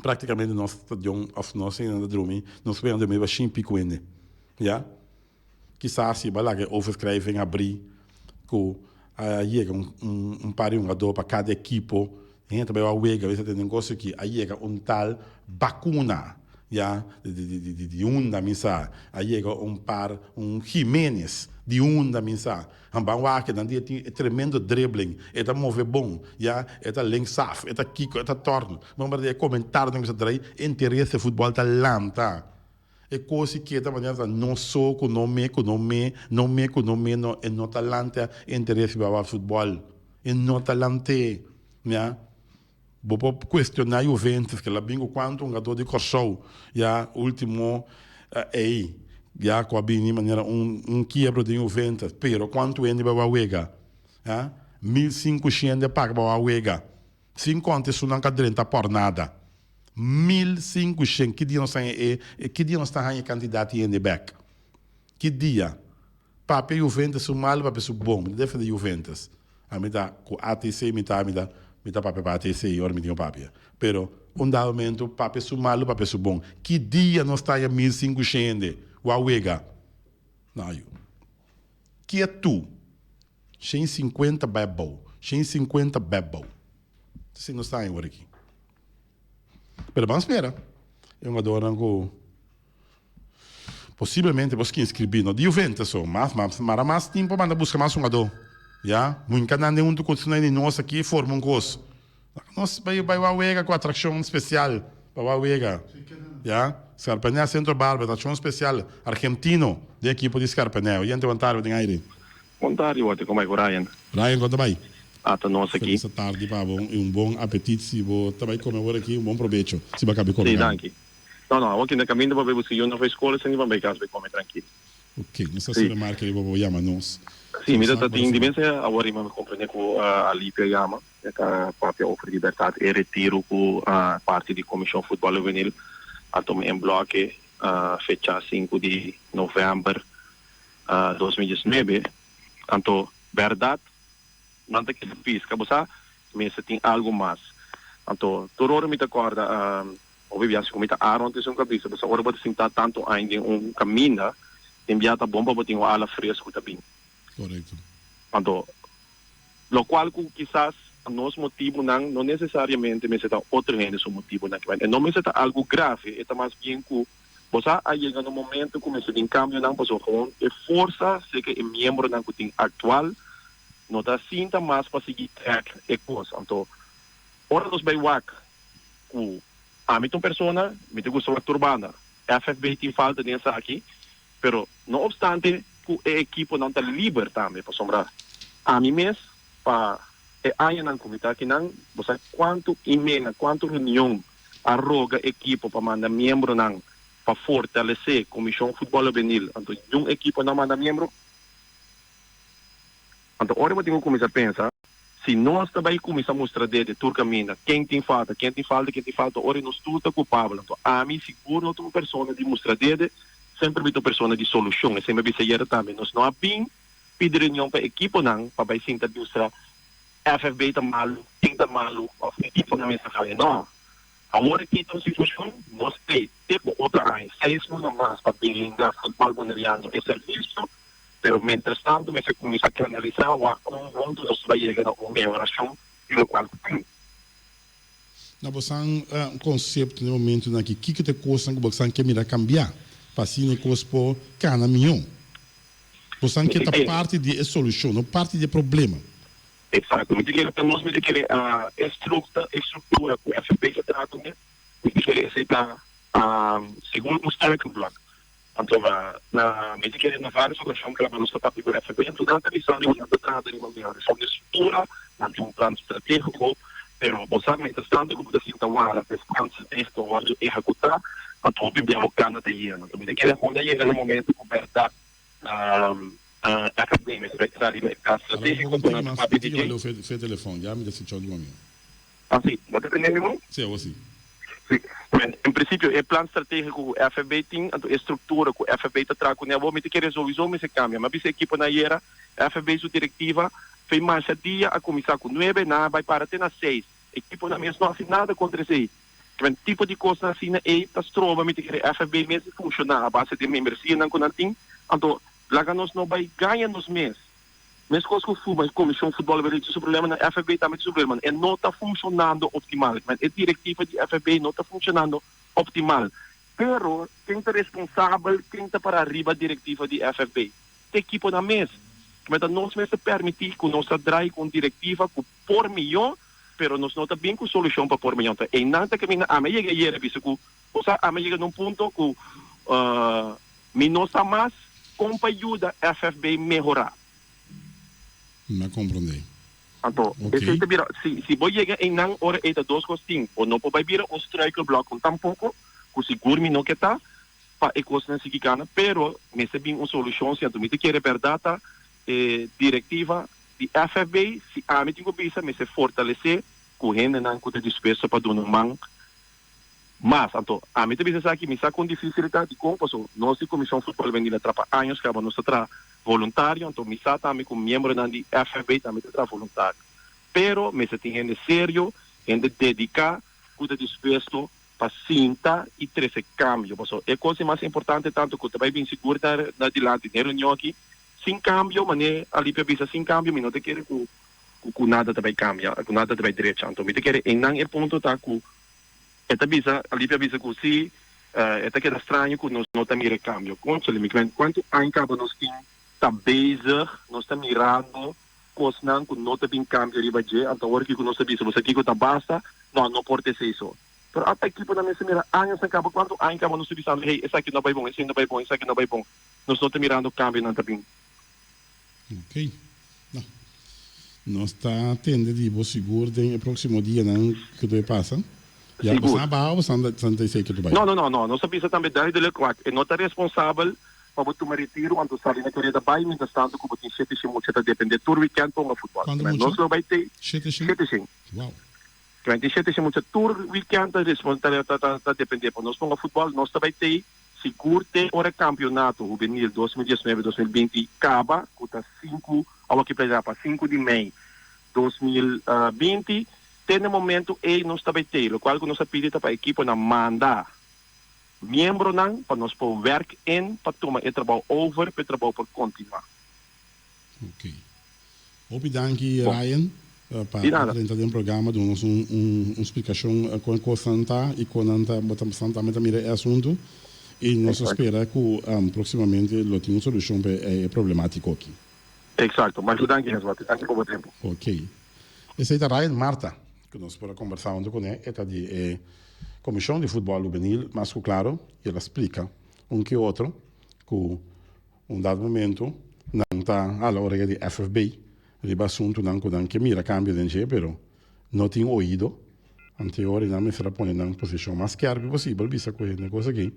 praktikamente nos stadion òf nos hendenan ta drumi, nos por drumi riba shin piku hende. Ya. Kisas si bo a laga e overschrijving habrí ku a yega un par di hungadó pa kada ekipo, hende ta bai wak wega, bisa tende un kos aki, a yega un tal bakuna. Ya, di di di di di unda mi sa a yega un par, un Jimenez, di unda mi sa. Han ban wak nan di e tin e tremendo dribbling, e ta move bon, ya, e ta linksaf, e ta kiko, e ta torn. Bon berdad e comentarionan ku sa drai interes e futbol ta lanta. E kos si keda manera ta no so ku no me ku no me, no me ku no me no, e no ta lanta interes riba wak futbol. E no ta lant'é, ya. Bo por cuestiona Juventus ke la bin ku cuanto hungador di Corsou ya ultimo ey ya ku a bini manera un un kiebro den Juventus pero cuanto hende bai wak wega ha 1500 hende a paga pa wak wega sin conta esunnan ka drenta por nada 1500 ki dia nos ta haña e ki dia nos ta haña e cantidad di hende bek ki dia. Papia Juventus su malu papia su bon. Mi ta defende Juventus. Ami ta ku ATC mi ta mi ta mi ta papia pa ATC ora mi tin ku papia. Pero un dado momento papia su malu papia su bon. Ki dia nos ta haña 1500 hende wou wega? No yu. Ketu. 150 bai abou. 150 bai abou. Esei nos ta haña ora aki. Pero ban spera. E hungadornan ku. Posiblemente bo skin scribi no di Juventus so, mas mas mara mas tin por manda busca mas hungador ya, hunka nan den hunto cu esnan di nos aki forma un cos, nos bay bay wak wega cu atraccion special pa wak wega ya, Scarpanea Centro Barber atraccion special argentino den ekipo di Scarpanea, oyente bon tarde den aire. Bon tardi Walter, con bay cu Ryan? Ryan con ta bay? Ata nos aki. Feliz tardi pa bo y un bon apetit si bo ta bay come awor aki, un bon probecho si bo a cabi come Si, caba. danki. No, no, awor ki na kaminda pa bai buska yu na for skol, esei ni pa bai kas bai kome trankil. Ok, nos ta Sí. haci remarca riba bo yama nos. Sí, mi ta Sa ta tin di parece. mester awor riba mi comprende cu Alipia yama, e ta papia over libertad e retiro cu parti di Comision Futbol Juvenil a tuma en bloke fecha sinku di november 2019. Anto berdad Nan ta keda pisca, bo sa, mester tin algo mas. Anto, tur ora mi ta corda, hopi bia si cu mi ta Aaron ta esun cu a bisa, bo sa, ora bo ta sinta tanto aña den un caminda, tin bia ta bon pa bo tin un ala fresco ta bin. Correcto. Anto, locual cu kisas nos motibonan no necesariamente mester ta otro hende su motibonan. E no mester ta algo grave, e ta mas bien cu Bo sa a yega na un momento cu mester bin cambionan pasobra gewoon e forsa seca e miembronan cu tin actual no ta sinta mas pa sigui trek e cos. Anto ora nos bay wak cu ami ta un persona mi ta gusta wak tur banda. FFB tin falta den esaki pero no obstante cu e ekiponan ta liber tambe pasobra ami mes pa e añanan cu mi ta akinan bo sa cuanto email cuanto reunion a roga ekipo pa manda miembronan pa fortalesé Komishon Futbòl Hubenil, anto niun ekipo no a manda miembro. Anto ora bo tin ku kuminsá pensa, si nos ta bai kuminsá mustra dede tur kaminda, ken tin falta, ken tin falta, ken tin falta, ora nos tur ta kulpabel. Anto ami sigur no ta un persona di mustra dede, semper mi ta un persona di solushon. Esei mi a bisa ayera tambe, nos no a bin pidi reunion pa ekiponan pa bai sinta mustra FFB ta malu, ken ta malu of e tipo nan mester faya. No. Awor aki ta un situacion, nos pei te cu otro aña, seis luna mas pa brinda futbol boneriano e servicio, pero mientras tanto mester cuminsa canalisa wak con hunto nos ta yega na un mehoracion di locual cu tin. Na bosan concepto na e momentonan aki, kiko ta e cosnan cu bosan ke mira cambia pa asina e cos por cana miho? Bosan ke ta parti di e solushon, no parti di e problema. Exacto. Mi ta kere ta nos mi ta kere e strukta e struktura ku FNP ta traha kuné, mi ta kere esei ta segun un struikelblok. Anto na mi ta kere na varios okashon kaba nos ta papia ku FNP, anto nan ta bisa nan ta traha riba mehorashon di struktura, nan tin un plan stratégiko, pero bo sa mientras tanto ku bo ta sinta wara pa e plan stratégiko wòrdu ehekutá, anto hopi bia bo kanda ta yena. Anto mi ta kere hopi a yega na momento ku bèrdat FFB mester bai traha riba e plan stratégiko ku nan ta papia di dje. Fe telefòn, ya mi ta skuchá di mami. Ah si, bo ta tende mi bon? Si, awor si. Si, men en prinsipio e plan stratégiko ku FFB tin, anto e struktura ku FFB ta traha kuné awor, mi ta kere souiso mester kambia. Mi a bisa e ekiponan ayera, FFB su direktiva fei masha dia a kuminsá ku nuebe, nan a bai para te na seis. Ekiponan mes no hasi nada kontra esei. Kimen tipo di kosnan asina ei ta stroba mi ta kere FFB mes di funshoná a base di e membersianan ku nan tin. Anto laga nos no bai gaña nos mes. Meskos ku fuma e Komishon Futbòl Belize tin su problemanan, FFB tambe tin su problemanan. E no ta funshonando optimal. Kimen e direktiva di FFB no ta funshonando optimal. Pero ken ta responsabel, ken ta para riba direktiva di FFB? Ta ekiponan mes. Meta nos mester permití ku nos ta drai ku un direktiva ku por mihó, pero nos no ta bin ku solushon pa por mihó. Ta einan ta kaminda ami a yega ayer a bisa ku, bo sa, ami a yega na un punto ku mi no sa mas kon pa yuda FFB mehorá. Mi a komprondé. Anto, esei ta bira, si, si bo yega einan ora ei ta dos kos tin, bo no por bai bira un struikelblok un tampoko, ku sigur mi no ke ta, pa e kosnan sigui gana, pero mester bin un solushon si. Anto mi ta kere bèrdat ta e direktiva di FFB, si ami tin ku bisa, mester fortalesé ku hendenan ku ta dispuesto pa duna un man mas. Anto, ami ta bisa esaki, mi sa kon difísil e ta, dikon? Pasobra nos di Komishon Futbòl Hubenil a trapa años kaba nos ta traha voluntario, anto mi sa tambe ku miembronan di FFB tambe ta traha voluntario. Pero mester tin hende serio, hende dediká ku ta dispuesto pa sinta i trese kambio. Pasobra e kos di mas importante tantu ku ta bai bin sigur na na dilanti den reunion aki, sin kambio, manera Alipio a bisa, sin kambio mi no ta kere ku ku nada ta bai kambia, ku nada ta bai drecha. Anto mi ta kere einan e punto ta ku e ta bisa, Alipio a bisa ku si e ta keda straño ku nos no ta mira e kambio. Konsole, mi kmen kuantu aña kaba nos tin ta bezig, nos ta mirando kosnan ku no ta bin kambia riba dje, anto awor kiko nos ta bisa bo sa kiko ta basta? No, no por ta esei so. Pero ata ekiponan mester mira añosnan kaba, kuantu aña kaba nos ta bisando hey esaki no bai bon, esei no bai bon, esaki no bai bon. Nos no ta mirando kambionan ta bin. Ok. No. Nos ta tende di bo sigur den e próksimo dianan ku ta pasa. Ya, Sigur. bosan a baha o bosan ta esei ke ta bai? No, no, no, no. Nos a bisa tambe duidelijk, wak, e no ta responsabel pa bo tuma retiro anto sali na kareda bai mientras tanto ku bo tin shete shen mucha ta depende tur wikènt pa hunga futbòl. Kuantu mucha? Nos lo bai te Shete shen? shete shen. Wow. Twen tin shete shen mucha tur wikènt ta respon ta ta ta depende pa nos pa hunga futbòl. Nos ta bai te sigur te ora e kampionato hubenil 2019, 2020 kaba ku ta sinku awor ki playa pa sinku di mei 2020 te na e momento ei nos ta bai te lokual ku nos a pidi ta pa ekiponan manda miembronan pa nos por werk in pa tuma e trabou over pa e trabou por kontinuá. Ok. Hopi danki Bon. Ryan pa Di nada. drenta den programa duna nos un un splikashon kon e kosnan ta i kon nan ta bo ta tambe ta mira e asuntu i nos ta Exacto. spera ku próksimamente lo tin un solushon pa e problemátiko aki. Exacto. Masha danki Heswati. Danki pa bo tempu. Ok. Esei ta Ryan Marta ku nos por a kombersá huntu kuné. E ta di e Komishon di Futbòl Hubenil mas ku klaro i el a splika un ke otro ku Un dado momento nan ta hala orea di FFB riba asuntunan ku nan ke mira kambio den dje pero no tin oido. Anteori nan mester a pone nan posishon mas skerpi posibel bisa ku hende kos aki.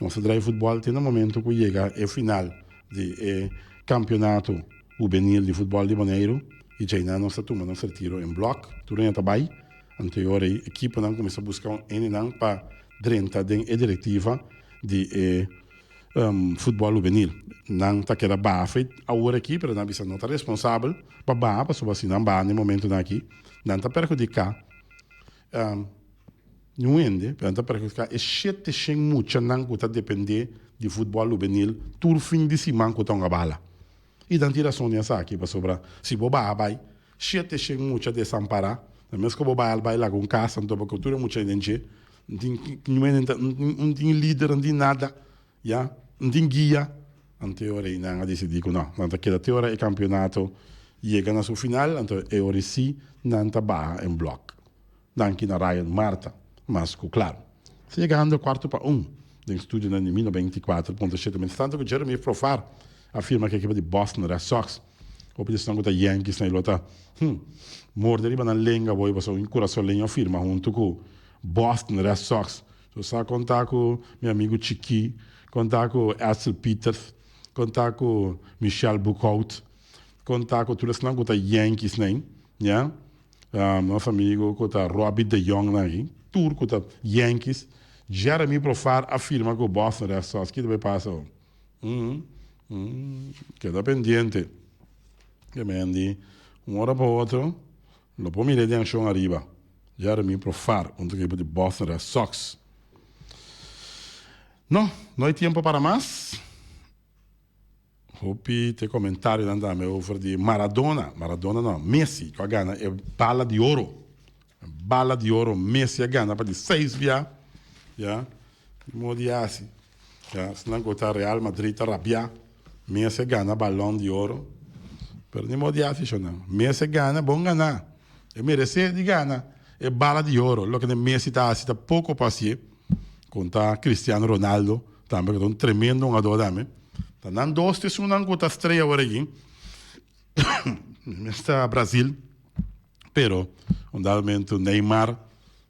Nos ta drai futbòl te na momento ku yega e final di e kampionato hubenil di futbòl di Boneiru i djeinan nos ta tuma nos retiro en blòk. Tur hende ta bai. Anteori ekiponan kuminsá buska un hendenan pa drenta den e direktiva di e futbòl hubenil. Nan ta keda baha fe awor aki, pero nan bisa no ta responsabel pa baha pasobra si nan baha na e momentonan aki nan ta perhudiká niun hende, pero nan ta perhudiká e shete shen muchanan ku ta dependé di futbòl hubenil tur fin di siman ku ta hunga bala. I nan tin rason den esaki pasobra si bo baha bai Shete shen mucha desampará. Na mes ku bo bai al bai laga un kas anto bo ku tur e mucha ei den dje. N tin n tin lider, n tin nada, ya, n tin guia. Anto e ora ei nan a disidí ku no, nan ta keda te ora e kampionato yega na su final, anto e ora ei sí nan ta baha en blòk. Danki na Ryan Marta, mas ku klaru. Ta yegando kuarto pa un den studionan di mi 94.7. Mientrastanto ku Jeremy Profar a firma ku ekipo di Boston Red Sox. Hopi di esnan ku ta Yankees nan lo ta hm morde riba nan lenga boy pasobra un kurasoleño a firma huntu ku Boston Red Sox. So sa kon ta ku mi amigu Chiki, kon ta ku Edsel Pieters, kon ta ku Michel Boekhout, kon ta ku tur esnan ku ta Yankees nan, ya. Nos amigo cu ta Robbie de Jong nan aki, tur cu ta Yankees. Jeremy Profar a firma cu Boston Red Sox. Ki ta bay pasa ho? Mm, mm, keda pendiente. Ke men di un ora pa otro lo por mira e den accion ariba. Jeremy Profar hunto cu equipo di Boston Red Sox. No, no hay tiempo para mas. Hopi te comentarionan tambe over di Maradona, Maradona no, Messi cu a gana e bala di oro. Bala di oro Messi a gana pa di seis bia, ya. Ni modo di hasi. Ya, esnan ku ta Real Madrid ta rabiá. Messi a gana Balon di Oro. Pero ni modo di hasi shonnan. Messi a gana, bon ganá. E meresé di gana e Bala di Oro. Loke Messi ta hasi ta poko pa hasié. Konta Cristiano Ronaldo tambe ku ta un tremendo hungadó tambe. Ta nan dos ta esunnan ku ta strea awor aki. Mester Brasil. Pero un dado momento Neymar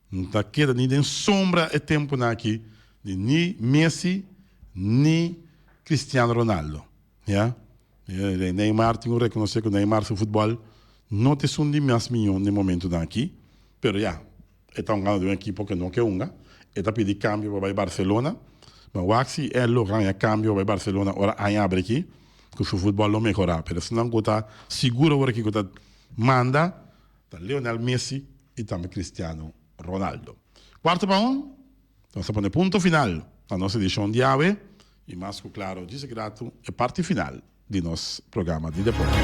no ta keda ni den sombra e temponan aki di ni Messi ni Cristiano Ronaldo. Ya. Neymar tin ku rekonosé ku Neymar su futbòl no ta esun di mas mihó den momentonan aki. Pero ya, E ta hungando den un ekipo ke no ke hunga. E ta pidi kambio pa bai Barcelona. Ma wak si e lo haña kambio pa bai Barcelona ora aña abri aki, ku su futbòl lo mehorá. Pero esnan ku ta sigur awor aki ku ta manda ta Lionel Messi i tambe Cristiano Ronaldo. Kuarto pa un, nos ta pone punto final na nos edishon di awe i mas ku klaro djis gratu e parti final. di nos programa di deporte.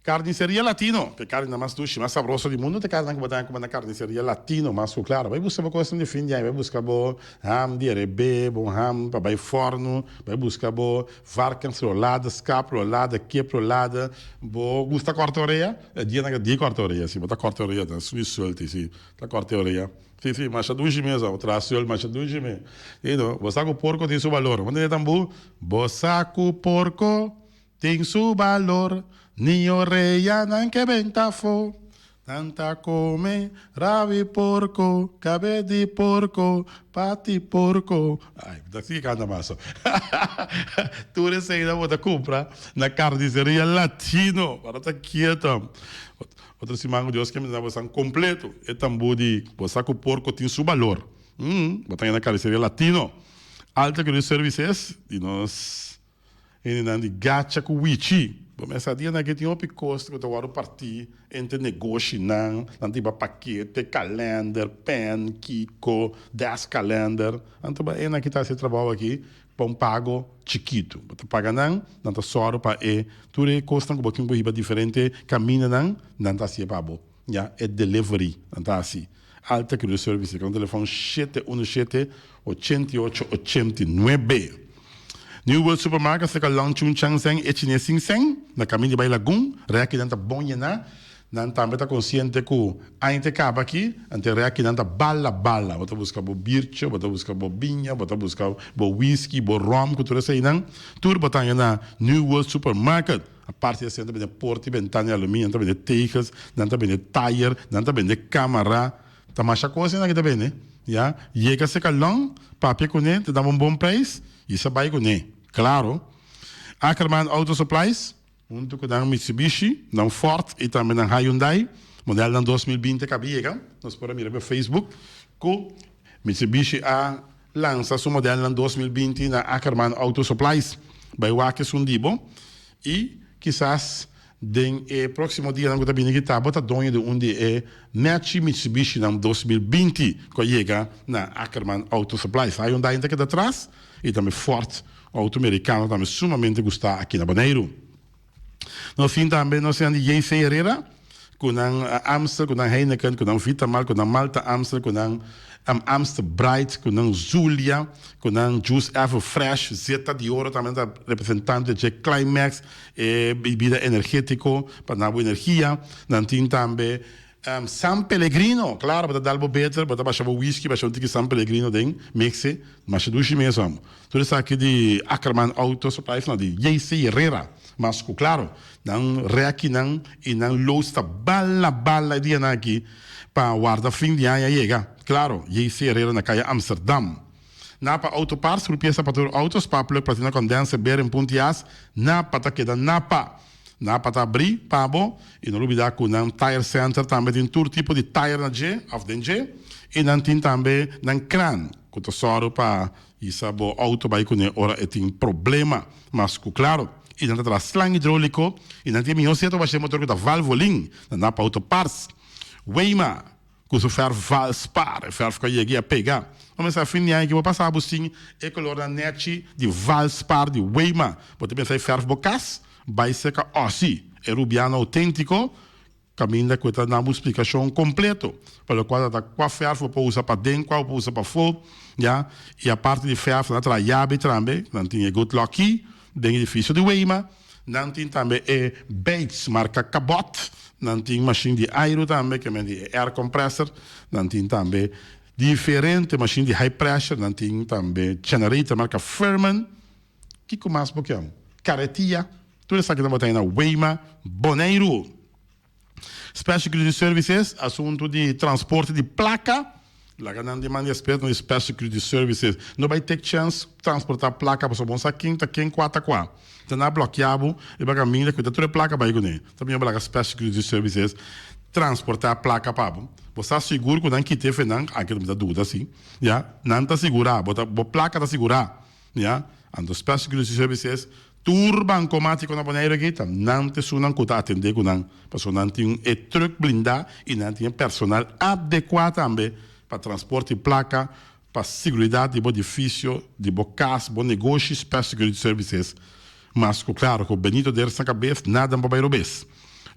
Carniceria Latino, e carne mas dushi, mas sabroso di mundo, ta e carne ku bo ta haña kuma na Carniceria Latino, mas ku claro. Bai buska bo kosnan di fin di aña, bai buska bo ham di erebé, bo ham pa bai forno, bai buska bo varkens rolada, skap rolada, kip rolada, bo gusta korta orea? E dianan ta di korta orea, si bo ta korta orea ta sui suelti, si ta korta e orea. Si, si, masha dushi mes, bo traha suel masha dushi mes. Si no, bo sa ku porko tin su balor. Bo tende tambu? Bo sa ku porko tin su balor, ni oreyanan ke benta afó. Nan ta kome rabi porko, kabe di porko, pati porko. Ai, mi ta sigui kanta mas. Tur eseinan bo ta kumpra na Carniceria Latino. Para ta kieto. Otro siman ku Dios ke mi ta bosan kompleto e tambú di bo sa ku porko tin su balor. Umm, bo ta na Carniceria Latino. Alta Cruz Services di nos hendenan di Gacha ku Wichi. Bo mester a dia nan ke tin hopi kos ku ta wòrdu partí entre negoshinan. Nan ta hiba pakete, kalènder, pèn, kiko, desk kalènder. Anto bo e nan ki ta hasi e trabou aki Pa un pago chikitu. Bo ta paga nan, nan ta sòru pa e tur e kosnan ku bo tin ku hiba diferente kamindanan, nan ta hasié pa bo. Ya, e delivery nan ta hasi. Alta Courier Service, ku nan telefòn shete unu shete, ochenta i ocho, ochenta i nuebe. New World Supermarket serka Long Chun Chang Seng e Chines Sing Seng, na kaminda di bai Lagun. Rèkinan ta bon yená. Nan tambe ta konsiente ku aña ta kaba aki, anto e reakinan ta bala bala. Bo ta buska bo birtje, bo ta buska bo biña, bo ta buska bo whisky, bo rom ku tur eseinan. Tur bo ta haña na New World Supermarket. Aparte di esei nan ta bende porta i bentana di aluminio, nan ta bende tegels, nan ta bende tayer, nan ta bende kamara. Ta masha kos esnan ki ta bende, ya. Yega serka Long, papia kuné, ta daba un bon preis i sa bai kuné. Klaro. Ackerman Auto Supplies. Huntu ku nan Mitsubishi, nan Ford i tambe nan Hyundai, modelnan 2020 kaba yega. Nos por a mira riba Facebook ku Mitsubishi a lansa su modelnan 2020 na Ackerman Auto Supplies. Bai wak esun di bo i kisas den e próksimo dianan ku ta bini aki ta bo ta doño di un di e nechi Mitsubishinan 2020 ku a yega na Ackerman Auto Supplies. Hyundai ta keda tras i tambe Ford. Auto mericano tambe sumamente gusta aki na Boneiru. Nos tin tambe nos señor di JC Herrera cu nan Amstel, cu nan Heineken, cu nan Vitamalt, cu nan Malta Amstel, cu nan Amstel Bright, cu nan Zulia, cu nan Juice Ever Fresh, Zeta di Oro tambe ta representante dje Climax, e bebida energetico pa na bo energia. Nan tin tambe San Pellegrino, claro, bo ta dal bo beter, bo ta basha bo whisky, basha un tiki San Pellegrino den, mixe, masha dushi mes amo. Tur esaki di Ackerman Auto Supplies, no, di JC Herrera, mas cu claro, nan rekinan y nan loods ta bala bala e dianan aki pa warda fin di aña yega. Claro, JC Herrera na caya Amsterdam. Napa Auto Parts, tur pieza pa tur auto, spark plug, platina condenser, bearing, puntias, Napa ta keda Napa. Napa ta abrí pa bo i no lubidá ku nan Tire Center tambe tin tur tipo di tire na dje òf den dje i nan tin tambe nan kran ku ta sòru pa hisa bo outo bai kuné ora e tin problema. Mas ku klaro i nan ta traha slang hidróliko i nan tin e mihó seto basha e motor ku ta Valvoline na Napa Auto Parts. Weima. Ku su fèrf Valspar, e fèrf ku a yega i a pega. Bo mester a fin di aña ki bo pasa bo sin e kolornan nèchi di Valspar di Weima. Bo ta pensa e fèrf bo kas? Bai serka Ossie, e rubiano outéntiko. Kaminda ku e ta duna bo splikashon kompleto pa lokual ta kua fèrf bo por usa paden, kua bo por usa pafó, ya. I aparte di fèrf nan ta traha yabi tambe, nan tin e good lock key den edifisio di Weima, nan tin tambe e beits marka Cabot, nan tin mashin di airu tambe, ke men di e air compressor, nan tin tambe diferente mashin di high pressure, nan tin tambe generator marka Firman. Kiko mas bo ke? Karetia, tur esaki nan bo ta na Weima, Boneiru. Special Security Services, asuntu di transporte di plaka, laga nan di man di expertonan di Special Security Services. No bai take chance transporta plaka pasobra bo no sa ken ta ken, kua ta kua. Ta nan a blòkia bo riba kaminda ku ta tur e plaka bai kuné. Ta mihó bo laga Special Security Services transporta plaka pa bo. Bo sa sigur ku nan kita e fe nan, anke mi ta duda si, ya, nan ta sigurá, bo ta bo plaka ta sigurá. Ya, anto Special Security Services, tur bankomátiko na Boneiru aki ta nan ta esunnan ku ta atendé ku nan, pasobra nan tin e trùk blindá i nan tin e personal adekuá tambe pa transporte di plaka, pa siguridat di bo edifisio, di bo kas, bo negoshi, Special Security Services. Mas ku klaro ku Benito Ders na kabes, nada no por bai robes.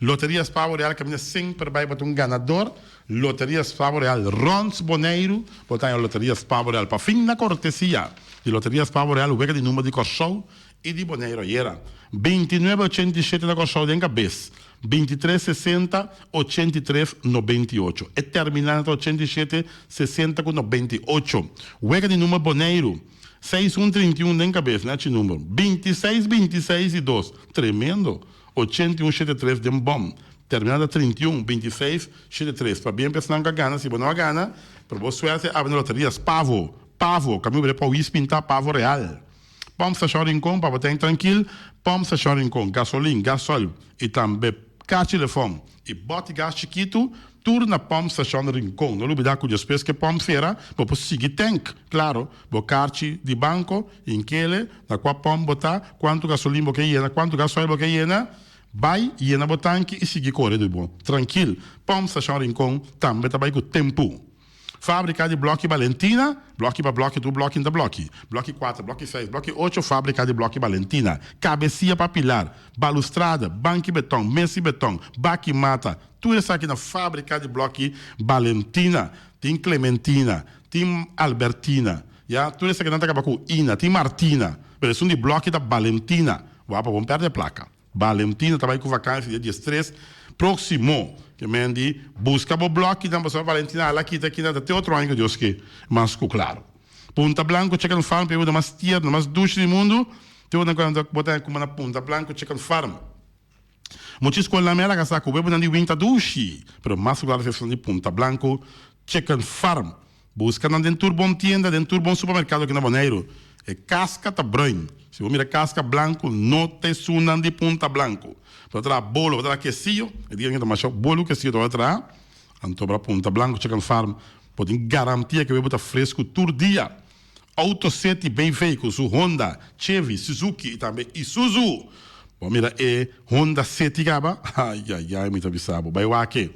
Loteria Spavo Real kaminda semper bai bo ta un ganador. Loteria Spavo Real rònt Boneiru bo ta haña Loteria Spavo Real pa fin na kortesia di Loteria Spavo Real wega di number di Kòrsou i di Boneiru ayera 29 87 na Kòrsou den kabes 23 60 83 98 e terminal ta 87 60 ku 98 wega di number Boneiru 6 un 31 den kabes nechi number 26 26 i dos tremendo. 81 shete tres den bom. Terminal ta 31, 26, shete tres. Pabien pa esnan ku a gana, si bo no a gana, pero bo suerte a abri na loteria Spavo, Pavo, kaminda bo ta pawis pintá Pavo Real. Pòmp Stashon Rincon pa bo ten trankil, Pòmp Stashon Rincon, gasolin, gasoil i tambe karchi telefòn i bòt di gas chikitu, tur na Pòmp Stashon Rincon. No lubidá ku despues ku e pòmp sera, bo por sigui tènk, klaro, bo karchi di banko Inkele, na kua pòmp bo ta, kuantu gasolin bo ke yena, kuantu gasoil bo ke yena, bai yena bo tanki i sigui kore di bo trankil. Pòmp Stashon Rincon tambe ta bai ku tempu. Fábrika di blòki Balentina, blòki pa blòki tur blòki ta blòki, blòki kuater, blòki seis, blòki ocho, fábrika di blòki Balentina, kabesia pa pilar, balustrada, banki betòn, mesi betòn, baki mata, tur esaki na fábrika di blòki Balentina. Tin Clementina, tin Albertina. Ya, tur esakinan ta kaba ku ina. Tin Martina, pero esun di blòki ta Balentina. Wou pa bon pèrdè plaka. Balentina ta bai ku vakansi dia diestres próksimo. Ke men di, buska bo blòkinan pasobra Balentina a la kita kinan ta te otro aña ku Dios ke. Mas ku klaro. Punta Blanco Chicken Farm pa e mas tierno, mas dushi di mundu. Te ora ku bo ta kuma na Punta Blanco Chicken Farm. Mucha eskolnan mi a laga sa ku webunan di win ta dushi, pero mas ku klaro ta esun di Punta Blanco Chicken Farm. Buska nan den tur bon tienda, den tur bon supermerkado aki na Boneiru. E kaska ta bruin. Si bo mira kaska blanku, no ta esunnan di Punta Blanco. Bo ta traha bolo, bo ta traha kesiyo, e dia ta masha bolo ku kesiyo ta bo ta traha. Anto bra Punta Blanco Chicken Farm bo tin garantia ku e webu ta fresku tur dia. Auto City BV ku su Honda, Chevy, Suzuki i tambe Isuzu. Bo a mira e Honda City kaba? Ayayay mi ta bisa bo, bai wak e.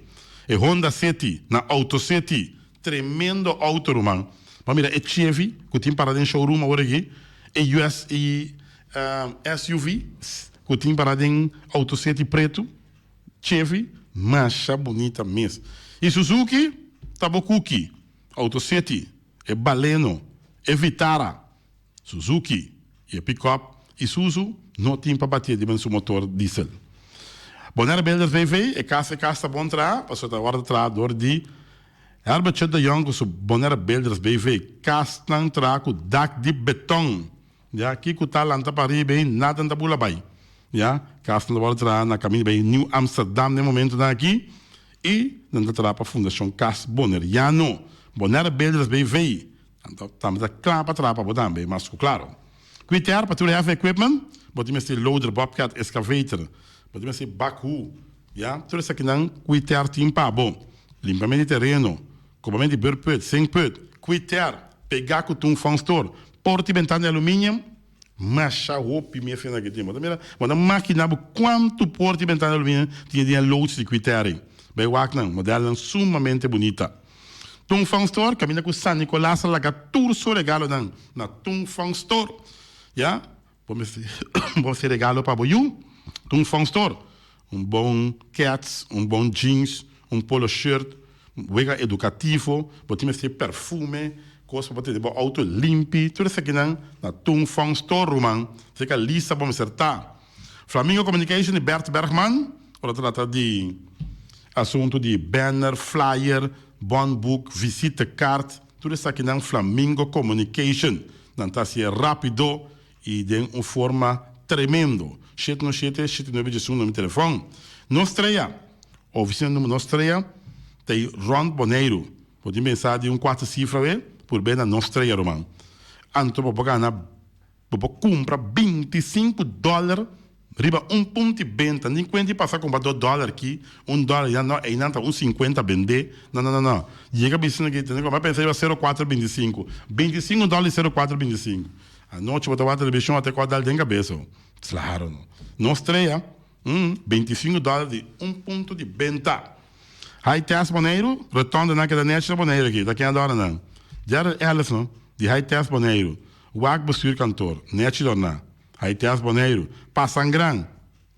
E Honda City na Auto City. Tremendo auto ruman. Bo a mira e Chevy ku tin para den showroom awor aki, e US e SUV ku tin para den Auto City pretu, Chevy masha bunita mes. I Suzuki ta bo kuki, Auto City, e Baleno, e Vitara. Suzuki i e pikòp Isuzu no tin pa batié di su motor diesel. Bonaire Builders BV, e kas e kas ta bon traha pasobra ta wòrdu traha dor di Herbert Chut de Jong ku su Bonaire Builders BV. Kasnan traha ku dak di beton. Ya, kiko ta lanta pa riba ei nada no ta bula bai. Ya, kasnan ta wòrdu traha na kaminda bai Nieuw Amsterdam den momentunan aki i nan ta traha pa Fundashon Kas Boneriano. Bonaire Builders BV. Anto tambe ta kla pa traha pa bo tambe, mas ku klaro. Kwiter pa tur heavy equipment, bo tin mester loader, bobcat, excavator, bo tin mester backhoe, ya, tur esakinan Kwiter tin pa bo. Limpiamento di tereno, kobamento di beurput, zinkput, Kwiter, pega ku tun fon store, porta i bentana di aluminium, masha hopi mi a fina aki tin. Bo ta mira, bo ta makina bo kuantu porta i bentana di aluminium tin den e loods di Kwiter ei. Bai wak nan, modelnan sumamente bunita. Tung Fong Store caminda cu San Nicolas a laga tur su regalonan na Tung Fong Store. Ya, bo mester bo mester regalo pa bo yu, Tung Fong Store. Un bon kèts, un bon jeans, un polo shirt, wega edukativo, bo tin mester perfume, kos pa bo tene bo outo limpi, tur esakinan na Tung Fong Store ruman, serka Lisa bo mester ta. Flamingo Communication di Bert Bergman, ora ta trata di asuntu di banner, flyer, bon boek, visitekaart, tur esakinan Flamingo Communication nan ta hasié rapido y den un forma tremendo. Shete no shete, shete nuebe djesun na mi telefon. Nos strea, oficina number nos strea ta ei rond Boneiru. Bo tin pensa di un cuater cifra we, purbe na nos strea ruman. Anto bo por gana, bo por cumpra 25 dollar riba un punti benta. Ni cuenta di pasa cumpra dos dollar aki, un dollar ya no, einan ta un cincuenta bende. No, no, no, no. Yega bisina ki, tene cu, pensa riba sero cuater 25. 25 dollar y sero cuater 25. Anochi bo ta wak televishon ate ku a dal den kabes ho. Klaro no. No strea, mm, 25 dòler di un punto di benta. High Test Boneiru, rotonde nan keda nechi na Boneiru aki, ta ken a dòrna nan? Gerald Ellis no, di High Test Boneiru. Wak bestuurkantoor, nechi dòrna. High Test Boneiru. Pasangran,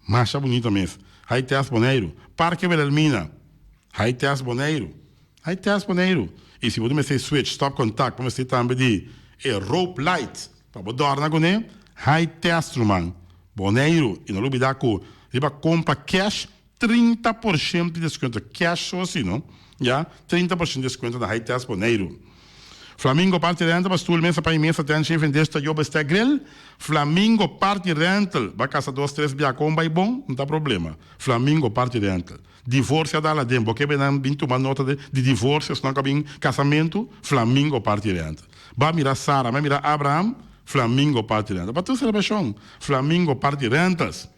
masha bunita mes. High Test Boneiru. Parke Wilhelmina. High Test Boneiru. High Test Boneiru. I si bo ta mester switch, stop contact, bo mester tambe di e rope light pa bo dòrna kuné. High Test ruman. Boneiru. I no lubidá ku riba kompra cash 30% di deskuento. Cash so asi no. Ya, 30% di deskuento na High Test Boneiru. Flamingo Party Rental pa stoel, mesa, paña mesa, tent, sheven, dish, tayo, bestek, grill. Flamingo Party Rental. Ba kasa dos, tres bia kon bai bon, no ta problema. Flamingo Party Rental. Divorcio a dal aden, bo ke be nan bin tuma nota de di divorcio esnan ku a bin kasamentu, Flamingo Party Rental. Ba mira Sara, ba mira Abraham, Flamingo Party Rental. Pa tur selebrashon, Flamingo Party Rentals.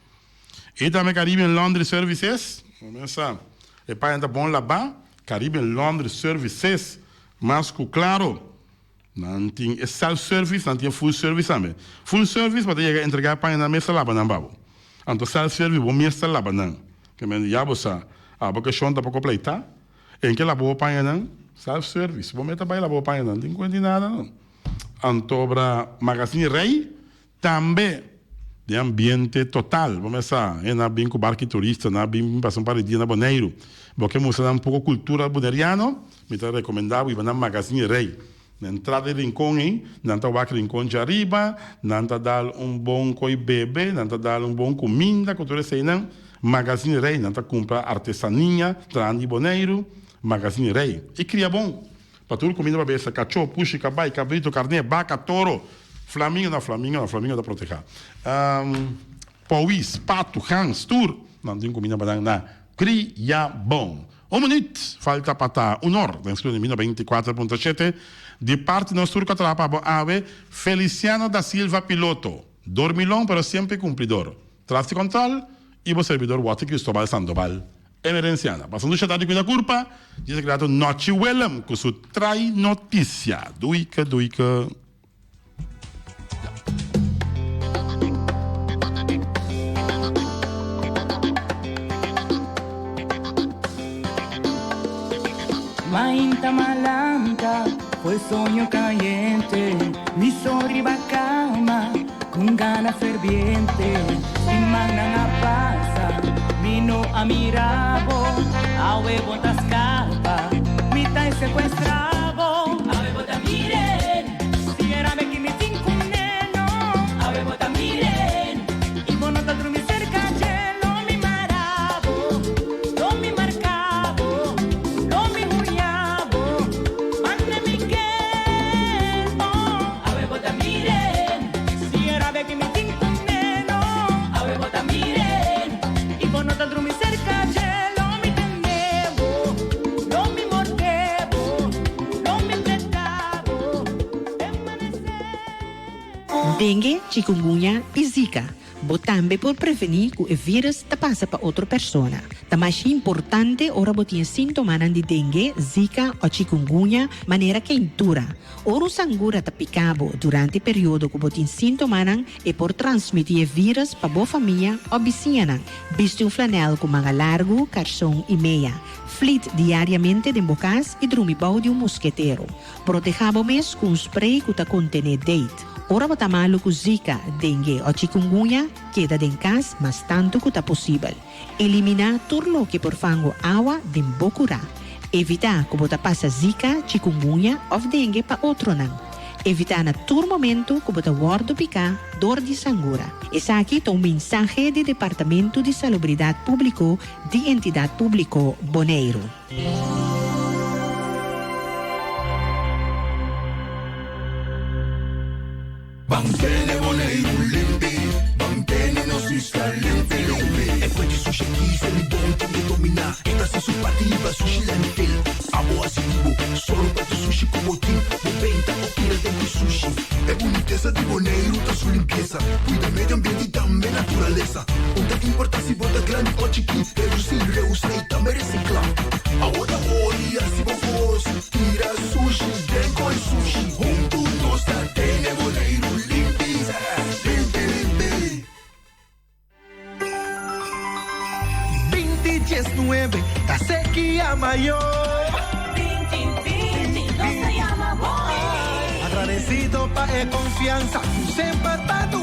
I tambe Caribbean Laundry Services, bo mes sa, e paña ta bon labá, Caribbean Laundry Services, mas ku klaro. Nan tin e self service, nan tin e full service tambe. Full service bo ta yega entrega e paña nan mes ta laba nan pa bo. Anto self service bo mes ta laba nan. Ke men ya bo sa, abo ke shon ta poko pleita, en ke laba bo pañanan, self service, bo mes ta bai laba bo pañanan, tin kuenta di nada no. Anto bra Magazine Rey Tambe den ambiente total, bo mes sa, e nan a bin ku barki turista, nan a bin pasa un par di dia na Boneiru. Bo ke mustra nan un poko kultura boneriano, mi ta rekomendá bo iba na Magazine Rey. Na entrada di Rincon ei, nan ta wak Rincon djariba, nan ta dal un bon koi bebe, nan ta dal un bon kuminda ku tur eseinan. Magazine Rey, nan ta kumpra artesania trahan di Boneiru, Magazine Rey. I kria bon. Pa tur kuminda pa besta, kachó, pushi, kabai, kabritu, karné, baka, toro, flamingo, no, flamingo no, flamingo ta protehá, powis, patu, gans, tur nan tin kuminda pa nan na Kriabon. Un minuut falta pa ta un or den studio di 94.7 di parti nos tur ku a traha pa bo awe, Feliciano da Silva piloto, dormilon pero siempre kumplidor, tras di kòntròl i bo serbidor Watty Cristobal Sandoval. Emerenciana. Pasando shata di cuida curpa, dje secretario Nochi Willem cu su trai noticia. Duike, duike. Mainta malanta, fo'i soño cayente, Mi so riba cama. Con gana ferviente, simannan a pasa, mi no a mira bo, awe bo ta scapa, mi ta secuestra bo, awe bo ta miren, si era me ki mi tin cu neno, awe bo ta miren, y bo no ta drumi cerca dje, lo mi mara bo, lo mi marca bo, lo mi huña bo, manda mi ke, oh. Awe bo ta miren, si e rabia ki mi tin ku neno. Awe bo ta miren, i bo no ta drumi serka dje. Lo mi tene bo, lo mi morde bo, lo mi preta bo te manesé. Dengue, chikungunya i Zika. Bo tambe por prevení ku e vírus ta pasa pa otro persona. Ta masha importante ora bo tin e síntomanan di dengue, zika o chikungunya, manera keintura. Ora un sangura ta piká bo durante e periodo ku bo tin síntomanan, e por transmití e vírus pa bo famia o bisiñanan. Bisti un flanèl ku manga largu, karson i meya. Flit diariamente den bo kas i drumi bou di un mosketero. Protehá bo mes ku un spray ku ta kontené date. Ora bo ta malu ku Zika, dengue o chikungunya, keda den kas mas tantu ku ta posibel. Eliminá tur loke por fango awa den bo kurá. Evitá ku bo ta pasa Zika, chikungunya òf dengue pa otronan. Evitá na tur momentu ku bo ta wòrdu piká dor di sangura. Esaki ta un mensahe di Departamentu di Salubridat Públiko di Entidat Públiko Boneiru. Ban tene Boneiru limpi, ban tene nos isla limpi limpi. E fuente sushi aki se mi don tin ke dominá. E ta hasi su parti hiba sushi landfill. Abo hasi di bo, sòru pa tur sushi ku bo tin. Bo benta o tira den ku sushi. E bunitesa di Boneiru ta su limpiesa. Kuida medio ambiente i tambe naturalesa. Un ta importá si bo ta grandi o chikí, redusí, reusá i tambe resiklá. Awor ta ori hasi bo kos, tira sushi den koi sushi. Huntu nos ta tene Boneiru limpi, limpi limpi. Binti diesnuebe ta sekia mayo. Binti binti nos ta yama bo. Agradesido pa e konfiansa ku semper ta.